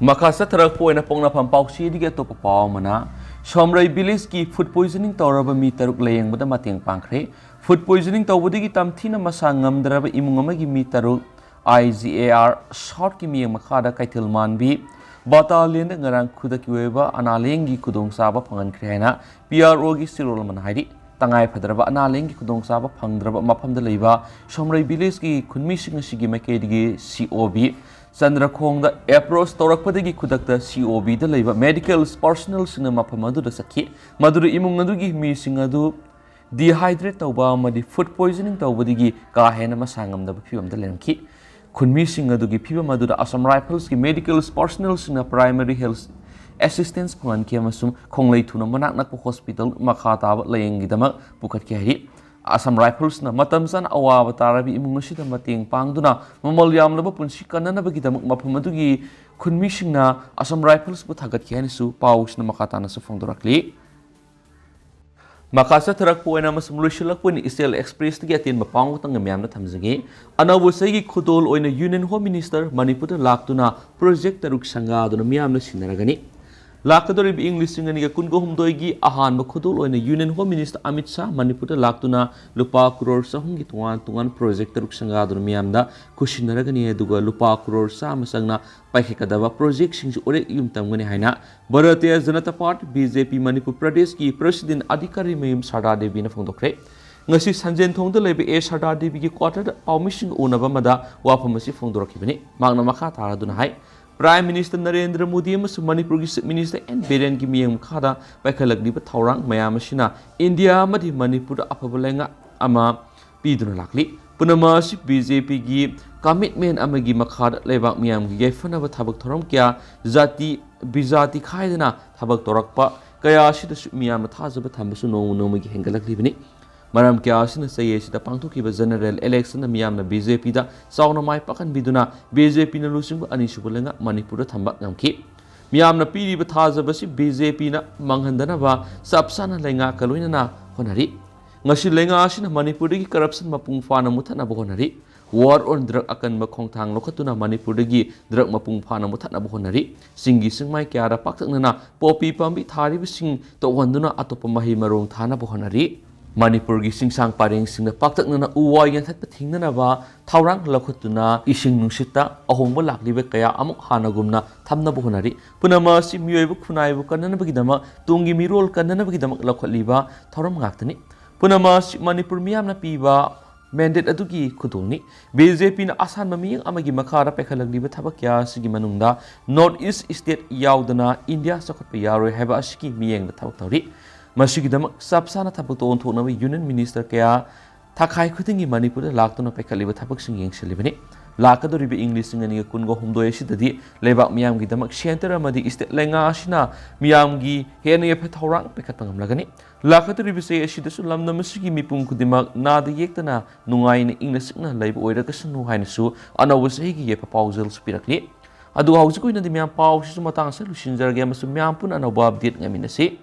ꯃꯈꯥ ꯆꯠꯊꯔꯛꯄ ꯑꯣꯏꯅ ꯄꯣꯛꯅꯐꯝ ꯄꯥꯎꯆꯦꯗꯒꯤ ꯑꯇꯣꯞꯄ ꯄꯥꯎ ꯑꯃꯅ, ꯁꯣꯝꯔꯩ ꯚꯤꯂꯦꯖꯀꯤ ꯐꯨꯗ ꯄꯣꯏꯖꯅꯤꯡ ꯇꯧꯔꯕ ꯃꯤ ꯇꯔꯨꯛ ꯂꯥꯌꯦꯡꯕꯗ ꯃꯇꯦꯡ ꯄꯥꯡꯈ꯭ꯔꯦ꯫ ꯐꯨꯗ ꯄꯣꯏꯖꯅꯤꯡ ꯇꯧꯕꯗꯒꯤ ꯇꯝꯊꯤꯅ ꯃꯁꯥ ꯉꯝꯗ꯭ꯔꯕ ꯏꯃꯨꯡ ꯑꯃꯒꯤ ꯃꯤ ꯇꯔꯨꯛ ꯑꯥꯏ ꯖꯤ ꯑꯦ ꯑꯥꯔ ꯁꯥꯎꯠꯀꯤ ꯃꯤꯠꯌꯦꯡ ꯃꯈꯥꯗ ꯀꯩꯊꯦꯜ ꯃꯥꯟꯕꯤ ꯕꯇꯥꯂꯤꯌꯟꯗ ꯉꯔꯥꯡ ꯈꯨꯗꯛꯀꯤ ꯑꯣꯏꯕ ꯑꯅꯥ ꯂꯥꯌꯦꯡꯒꯤ ꯈꯨꯗꯣꯡꯆꯥꯕ ꯐꯪꯍꯟꯈ꯭ꯔꯦ ꯍꯥꯏꯅ ꯄꯤ ꯑꯥꯔ ꯑꯣꯒꯤ ꯆꯦꯔꯣꯜ ꯑꯃꯅ ꯍꯥꯏꯔꯤ꯫ ꯇꯉꯥꯏ ꯐꯗ꯭ꯔꯕ ꯑꯅꯥ ꯂꯥꯌꯦꯡꯒꯤ ꯈꯨꯗꯣꯡꯆꯥꯕ ꯐꯪꯗ꯭ꯔꯕ ꯃꯐꯝꯗ ꯂꯩꯕ ꯁꯣꯝꯔꯩ ꯚꯤꯂꯦꯖꯀꯤ ꯈꯨꯟꯃꯤꯁꯤꯡ ꯑꯁꯤꯒꯤ ꯃꯥꯏꯀꯩꯗꯒꯤ ꯁꯤ ꯑꯣ ꯕꯤ ꯆꯟꯗ꯭ꯔꯈꯣꯡꯗ ꯑꯦꯄ꯭ꯔꯣꯆ ꯇꯧꯔꯛꯄꯗꯒꯤ ꯈꯨꯗꯛꯇ ꯁꯤ ꯑꯣ ꯕꯤꯗ ꯂꯩꯕ ꯃꯦꯗꯤꯀꯦꯜ ꯄꯥꯔꯁꯣꯅꯦꯜꯁꯤꯡꯅ ꯃꯐꯝ ꯑꯗꯨꯗ ꯆꯠꯈꯤ꯫ ꯃꯗꯨꯗ ꯏꯃꯨꯡ ꯑꯗꯨꯒꯤ ꯃꯤꯁꯤꯡ ꯑꯗꯨ ꯗꯤꯍꯥꯏꯗ꯭ꯔꯦꯠ ꯇꯧꯕ ꯑꯃꯗꯤ ꯐꯨꯗ ꯄꯣꯏꯖꯅꯤꯡ ꯇꯧꯕꯗꯒꯤ ꯀꯥ ꯍꯦꯟꯅ ꯃꯁꯥ ꯉꯝꯗꯕ ꯐꯤꯕꯝꯗ ꯂꯩꯔꯝꯈꯤ꯫ ꯈꯨꯟꯃꯤꯁꯤꯡ ꯑꯗꯨꯒꯤ ꯐꯤꯕꯝ ꯑꯗꯨꯗ ꯑꯁꯥꯝ ꯔꯥꯏꯐꯜꯁꯀꯤ ꯃꯦꯗꯤꯀꯦꯜ ꯄꯥꯔꯁꯣꯅꯦꯜꯁꯤꯡꯅ ꯄ꯭ꯔꯥꯏꯃꯔꯤ ꯍꯦꯜꯊ ꯑꯦꯁꯤꯁꯇꯦꯟꯁ ꯐꯪꯍꯟꯈꯤ ꯑꯃꯁꯨꯡ ꯈꯣꯡꯂꯩ ꯊꯨꯅ ꯃꯅꯥꯛ ꯅꯛꯄ ꯍꯣꯁꯄꯤꯇꯥꯜ ꯃꯈꯥ ꯇꯥꯕ ꯂꯥꯌꯦꯡꯒꯤꯗꯃꯛ ꯄꯨꯈꯠꯈꯤ ꯍꯥꯏꯔꯤ꯫ ꯑꯁꯥꯝ ꯔꯥꯏꯐꯜꯁꯅ ꯃꯇꯝ ꯆꯥꯅ ꯑꯋꯥꯕ ꯇꯥꯔꯕ ꯏꯃꯨꯡ ꯑꯁꯤꯗ ꯃꯇꯦꯡ ꯄꯥꯡꯗꯨꯅ ꯃꯃꯜ ꯌꯥꯝꯂꯕ ꯄꯨꯟꯁꯤ ꯀꯟꯅꯅꯕꯒꯤꯗꯃꯛ ꯃꯐꯝ ꯑꯗꯨꯒꯤ ꯈꯨꯟꯃꯤꯁꯤꯡꯅ ꯑꯁꯥꯝ ꯔꯥꯏꯐꯜꯁꯄꯨ ꯊꯥꯒꯠꯈꯤ ꯍꯥꯏꯅꯁꯨ ꯄꯥꯎꯁꯤꯅ ꯃꯈꯥ ꯇꯥꯅꯁꯨ ꯐꯣꯡꯗꯣꯔꯛꯂꯤ꯫ ꯃꯈꯥ ꯆꯠꯊꯔꯛꯄ ꯑꯣꯏꯅ ꯑꯃꯁꯨꯡ ꯂꯣꯏꯁꯤꯜꯂꯛꯄ ꯑꯣꯏꯅ ꯏꯆꯦꯜ ꯑꯦꯛꯁꯄ꯭ꯔꯦꯁꯇꯒꯤ ꯑꯇꯦꯟꯕ ꯄꯥꯎ ꯈꯛꯇꯪ ꯃꯌꯥꯝꯗ ꯊꯝꯖꯒꯦ꯫ ꯑꯅꯧꯕ ꯆꯍꯤꯒꯤ ꯈꯨꯗꯣꯜ ꯑꯣꯏꯅ ꯌꯨꯅꯤꯌꯟ ꯍꯣꯝ ꯃꯤꯅꯤꯁꯇꯔ ꯃꯅꯤꯄꯨꯔꯗ ꯂꯥꯛꯇꯨꯅ ꯄ꯭ꯔꯣꯖꯦꯛ ꯇꯔꯨꯛ ꯁꯪꯒꯥꯗꯨꯅ ꯃꯤꯌꯥꯝꯅ ꯁꯤꯟꯅꯔꯒꯅꯤ꯫ ꯂꯥꯛꯀꯗꯧꯔꯤꯕ ꯏꯪ ꯂꯤꯁꯤꯡ ꯑꯅꯤꯒ ꯀꯨꯟꯒ ꯍꯨꯝꯗꯣꯏꯒꯤ ꯑꯍꯥꯟꯕ ꯈꯨꯗꯣꯜ ꯑꯣꯏꯅ union home minister Amit Shah ꯃꯅꯤꯄꯨꯔꯗ ꯂꯥꯛꯇꯨꯅ ꯂꯨꯄꯥ ꯀ꯭ꯔꯣꯔ ꯆꯍꯨꯝꯒꯤ ꯇꯣꯉꯥꯟ ꯇꯣꯉꯥꯟꯕ ꯄ꯭ꯔꯣꯖꯦꯛ ꯇꯔꯨꯛ ꯁꯪꯒꯥꯗꯨꯅ ꯃꯤꯌꯥꯝꯗ ꯈꯨꯠꯁꯤꯟꯅꯔꯒꯅꯤ, ꯑꯗꯨꯒ ꯂꯨꯄꯥ ꯀ꯭ꯔꯣꯔ ꯆꯥꯝꯃ ꯆꯪꯅ ꯄꯥꯏꯈꯠꯀꯗꯕ ꯄ꯭ꯔꯣꯖꯦꯛꯁꯤꯡꯁꯨ ꯎꯔꯦꯛ ꯌꯨꯝ ꯇꯝꯒꯅꯤ ꯍꯥꯏꯅ Bharatiya Janata party, B J ꯄꯤ, ꯃꯅꯤꯄꯨꯔ ꯄ꯭ꯔꯗꯦꯁꯀꯤ ꯄ꯭ꯔꯁꯤꯗꯦꯟ ꯑꯙꯤꯀꯥꯔꯤ ꯃꯌꯨꯝ ꯁꯔꯗꯥ ꯗꯦꯕꯤꯅ ꯐꯣꯡꯗꯣꯛꯈ꯭ꯔꯦ꯫ ꯉꯁꯤ ꯁꯟꯖꯦꯟꯊꯣꯡꯗ ꯂꯩꯕ ꯑꯦ ꯁꯔꯗꯥ ꯗꯦꯕꯤꯒꯤ ꯀ꯭ꯋꯥꯇꯔꯗ ꯄꯥꯎꯃꯤꯁꯤꯡꯒ ꯎꯅꯕ ꯑꯃꯗ ꯋꯥꯐꯝ ꯑꯁꯤ ꯐꯣꯡꯗꯣꯔꯛꯈꯤꯕꯅꯤ꯫ ꯃꯍꯥꯛꯅ ꯃꯈꯥ ꯇꯥꯔꯗꯨꯅ ꯍꯥꯏ, ꯄ꯭ꯔꯥꯏꯝ ꯃꯤꯅꯤꯁꯇꯔ ꯅꯔꯦꯟꯗ꯭ꯔ ꯃꯣꯗꯤ ꯑꯃꯁꯨꯡ ꯃꯅꯤꯄꯨꯔꯒꯤ ꯆꯤꯐ ꯃꯤꯅꯤꯁꯇꯔ ꯑꯦꯟ ꯕꯤꯔꯦꯟꯒꯤ ꯃꯤꯠꯌꯦꯡ ꯃꯈꯥꯗ ꯄꯥꯏꯈꯠꯂꯛꯂꯤꯕ ꯊꯧꯔꯥꯡ ꯃꯌꯥꯝ ꯑꯁꯤꯅ ꯏꯟꯗꯤꯌꯥ ꯑꯃꯗꯤ ꯃꯅꯤꯄꯨꯔꯗ ꯑꯐꯕ ꯂꯩꯉꯥꯛ ꯑꯃ ꯄꯤꯗꯨꯅ ꯂꯥꯛꯂꯤ꯫ ꯄꯨꯝꯅꯃꯛ ꯑꯁꯤ ꯕꯤ ꯖꯦ ꯄꯤꯒꯤ ꯀꯃꯤꯠꯃꯦꯟ ꯑꯃꯒꯤ ꯃꯈꯥꯗ ꯂꯩꯕꯥꯛ ꯃꯤꯌꯥꯝꯒꯤ ꯌꯥꯏꯐꯅꯕ ꯊꯕꯛ ꯊꯧꯔꯝ ꯀꯌꯥ, ꯖꯥꯇꯤ ꯕꯤꯖꯥꯇꯤ ꯈꯥꯏꯗꯅ ꯊꯕꯛ ꯇꯧꯔꯛꯄ ꯀꯌꯥ ꯑꯁꯤꯗꯁꯨ ꯃꯤꯌꯥꯝꯅ ꯊꯥꯖꯕ ꯊꯝꯕꯁꯨ ꯅꯣꯡꯃ ꯅꯣꯡꯃꯒꯤ ꯍꯦꯟꯒꯠꯂꯛꯂꯤꯕꯅꯤ꯫ ꯃꯔꯝ ꯀꯌꯥ ꯑꯁꯤꯅ ꯆꯍꯤ ꯑꯁꯤꯗ ꯄꯥꯡꯊꯣꯛꯈꯤꯕ general election ꯗ ꯃꯤꯌꯥꯝꯅ BJP ꯗ ꯆꯥꯎꯅ ꯃꯥꯏ ꯄꯥꯛꯍꯟꯕꯤꯗꯨꯅ BJP ꯅ ꯂꯨꯆꯤꯡꯕ ꯑꯅꯤꯁꯨꯕ ꯂꯩꯉꯥꯛ ꯃꯅꯤꯄꯨꯔꯗ ꯊꯝꯕ ꯉꯝꯈꯤ꯫ ꯃꯤꯌꯥꯝꯅ ꯄꯤꯔꯤꯕ ꯊꯥꯖꯕ ꯑꯁꯤ BJP ꯅ ꯃꯥꯡꯍꯟꯗꯅꯕ ꯆꯞ ꯆꯥꯅ ꯂꯩꯉꯥꯛꯀ ꯂꯣꯏꯅꯅ ꯍꯣꯠꯅꯔꯤ꯫ ꯉꯁꯤ ꯂꯩꯉꯥꯛ ꯑꯁꯤꯅ ꯃꯅꯤꯄꯨꯔꯗꯒꯤ corruption ꯃꯄꯨꯡ ꯐꯥꯅ ꯃꯨꯊꯠꯅꯕ ꯍꯣꯠꯅꯔꯤ꯫ War on drug ꯑꯀꯟꯕ ꯈꯣꯡꯊꯥꯡ ꯂꯧꯈꯠꯇꯨꯅ ꯃꯅꯤꯄꯨꯔꯗꯒꯤ drug ꯃꯄꯨꯡ ꯐꯥꯅ ꯃꯨꯊꯠꯅꯕ ꯍꯣꯠꯅꯔꯤ꯫ ꯆꯤꯡꯒꯤ ꯆꯤꯡꯃꯥꯏ ꯀꯌꯥꯗ ꯄꯥꯛꯇꯛꯅꯅ poppy ꯄꯥꯝꯕꯤ ꯊꯥꯔꯤꯕꯁꯤꯡ ꯇꯣꯛꯍꯟꯗꯨꯅ ꯑꯇꯣꯞꯄ ꯃꯍꯩ ꯃꯔꯣꯡ ꯊꯥꯅꯕ ꯍꯣꯠꯅꯔꯤ꯫ ꯃꯅꯤꯄꯨꯔꯒꯤ ꯆꯤꯡꯁꯥꯡ ꯄꯔꯦꯡꯁꯤꯡꯗ ꯄꯥꯛꯇꯛꯅꯅ ꯎ ꯋꯥ ꯌꯥꯟꯊꯠꯄ ꯊꯤꯡꯅꯅꯕ ꯊꯧꯔꯥꯡ ꯂꯧꯈꯠꯇꯨꯅ ꯏꯁꯤꯡ ꯅꯨꯡꯁꯤꯠꯇ ꯑꯍꯣꯡꯕ ꯂꯥꯛꯂꯤꯕ ꯀꯌꯥ ꯑꯃꯨꯛ ꯍꯥꯟꯅꯒꯨꯝꯅ ꯊꯝꯅꯕ ꯍꯣꯠꯅꯔꯤ꯫ ꯄꯨꯝꯅꯃꯛ ꯑꯁꯤ ꯃꯤꯑꯣꯏꯕ ꯈꯨꯟꯅꯥꯏꯕꯨ ꯀꯟꯅꯅꯕꯒꯤꯗꯃꯛ, ꯇꯨꯡꯒꯤ ꯃꯤꯔꯣꯜ ꯀꯟꯅꯅꯕꯒꯤꯗꯃꯛ ꯂꯧꯈꯠꯂꯤꯕ ꯊꯧꯔꯝ ꯉꯥꯛꯇꯅꯤ꯫ ꯄꯨꯝꯅꯃꯛ ꯑꯁꯤ ꯃꯅꯤꯄꯨꯔ ꯃꯤꯌꯥꯝꯅ ꯄꯤꯕ mandate ꯑꯗꯨꯒꯤ ꯈꯨꯗꯣꯜꯅꯤ꯫ BJP ꯅ ꯑꯁꯥꯟꯕ ꯃꯤꯠꯌꯦꯡ ꯑꯃꯒꯤ ꯃꯈꯥꯗ ꯄꯥꯏꯈꯠꯂꯛꯂꯤꯕ ꯊꯕꯛ ꯀꯌꯥ ꯑꯁꯤꯒꯤ ꯃꯅꯨꯡꯗ North East state ꯌꯥꯎꯗꯅ ꯏꯟꯗꯤꯌꯥ ꯆꯥꯎꯈꯠꯄ ꯌꯥꯔꯣꯏ ꯍꯥꯏꯕ ꯑꯁꯤꯒꯤ ꯃꯤꯠꯌꯦꯡꯗ ꯊꯕꯛ ꯇꯧꯔꯤ꯫ ꯃꯁꯤꯒꯤꯗꯃꯛ ꯆꯞ ꯆꯥꯅ ꯊꯕꯛꯇ ꯑꯣꯟꯊꯣꯛꯅꯕ Union Minister ꯀꯌꯥ ꯊꯥꯈꯥꯏ ꯈꯨꯗꯤꯡꯒꯤ ꯃꯅꯤꯄꯨꯔꯗ ꯂꯥꯛꯇꯨꯅ ꯄꯥꯏꯈꯠꯂꯤꯕ ꯊꯕꯛꯁꯤꯡ ꯌꯦꯡꯁꯤꯜꯂꯤꯕꯅꯤ꯫ ꯂꯥꯛꯀꯗꯧꯔꯤꯕ ꯏꯪ ꯂꯤꯁꯤꯡ ꯑꯅꯤꯒ ꯀꯨꯟꯒ ꯍꯨꯝꯗꯣꯏ ꯑꯁꯤꯗꯗꯤ ꯂꯩꯕꯥꯛ ꯃꯤꯌꯥꯝꯒꯤꯗꯃꯛ centre ꯑꯃꯗꯤ state ꯂꯩꯉꯥꯛ ꯑꯁꯤꯅ ꯃꯤꯌꯥꯝꯒꯤ ꯍꯦꯟꯅ ꯌꯥꯏꯐ ꯊꯧꯔꯥꯡ ꯄꯥꯏꯈꯠꯄ ꯉꯝꯂꯒꯅꯤ꯫ ꯂꯥꯛꯀꯗꯧꯔꯤꯕ ꯆꯍꯤ ꯑꯁꯤꯗꯁꯨ ꯂꯝꯗꯝ ꯑꯁꯤꯒꯤ ꯃꯤꯄꯨꯝ ꯈꯨꯗꯤꯡꯃꯛ ꯅꯥꯗ ꯌꯦꯛꯇꯅ ꯅꯨꯡꯉꯥꯏꯅ ꯏꯪꯅ ꯆꯤꯛꯅ ꯂꯩꯕ ꯑꯣꯏꯔꯒꯁꯅꯨ ꯍꯥꯏꯅꯁꯨ ꯑꯅꯧꯕ ꯆꯍꯤꯒꯤ ꯌꯥꯏꯐ ꯄꯥꯎꯖꯦꯜꯁꯨ ꯄꯤꯔꯛꯂꯤ꯫ ꯑꯗꯨꯒ ꯍꯧꯖꯤꯛ ꯑꯣꯏꯅꯗꯤ ꯃꯌꯥꯝ ꯄꯥꯎꯁꯤꯁꯨ ꯃꯇꯥꯡ ꯑꯁꯤꯗ ꯂꯣꯏꯁꯤꯟꯖꯔꯒꯦ ꯑꯃꯁꯨꯡ ꯃꯌꯥꯝ ꯄꯨꯟꯅ ꯑꯅꯧꯕ update ꯉꯥꯏꯃꯤꯟꯅꯁꯤ꯫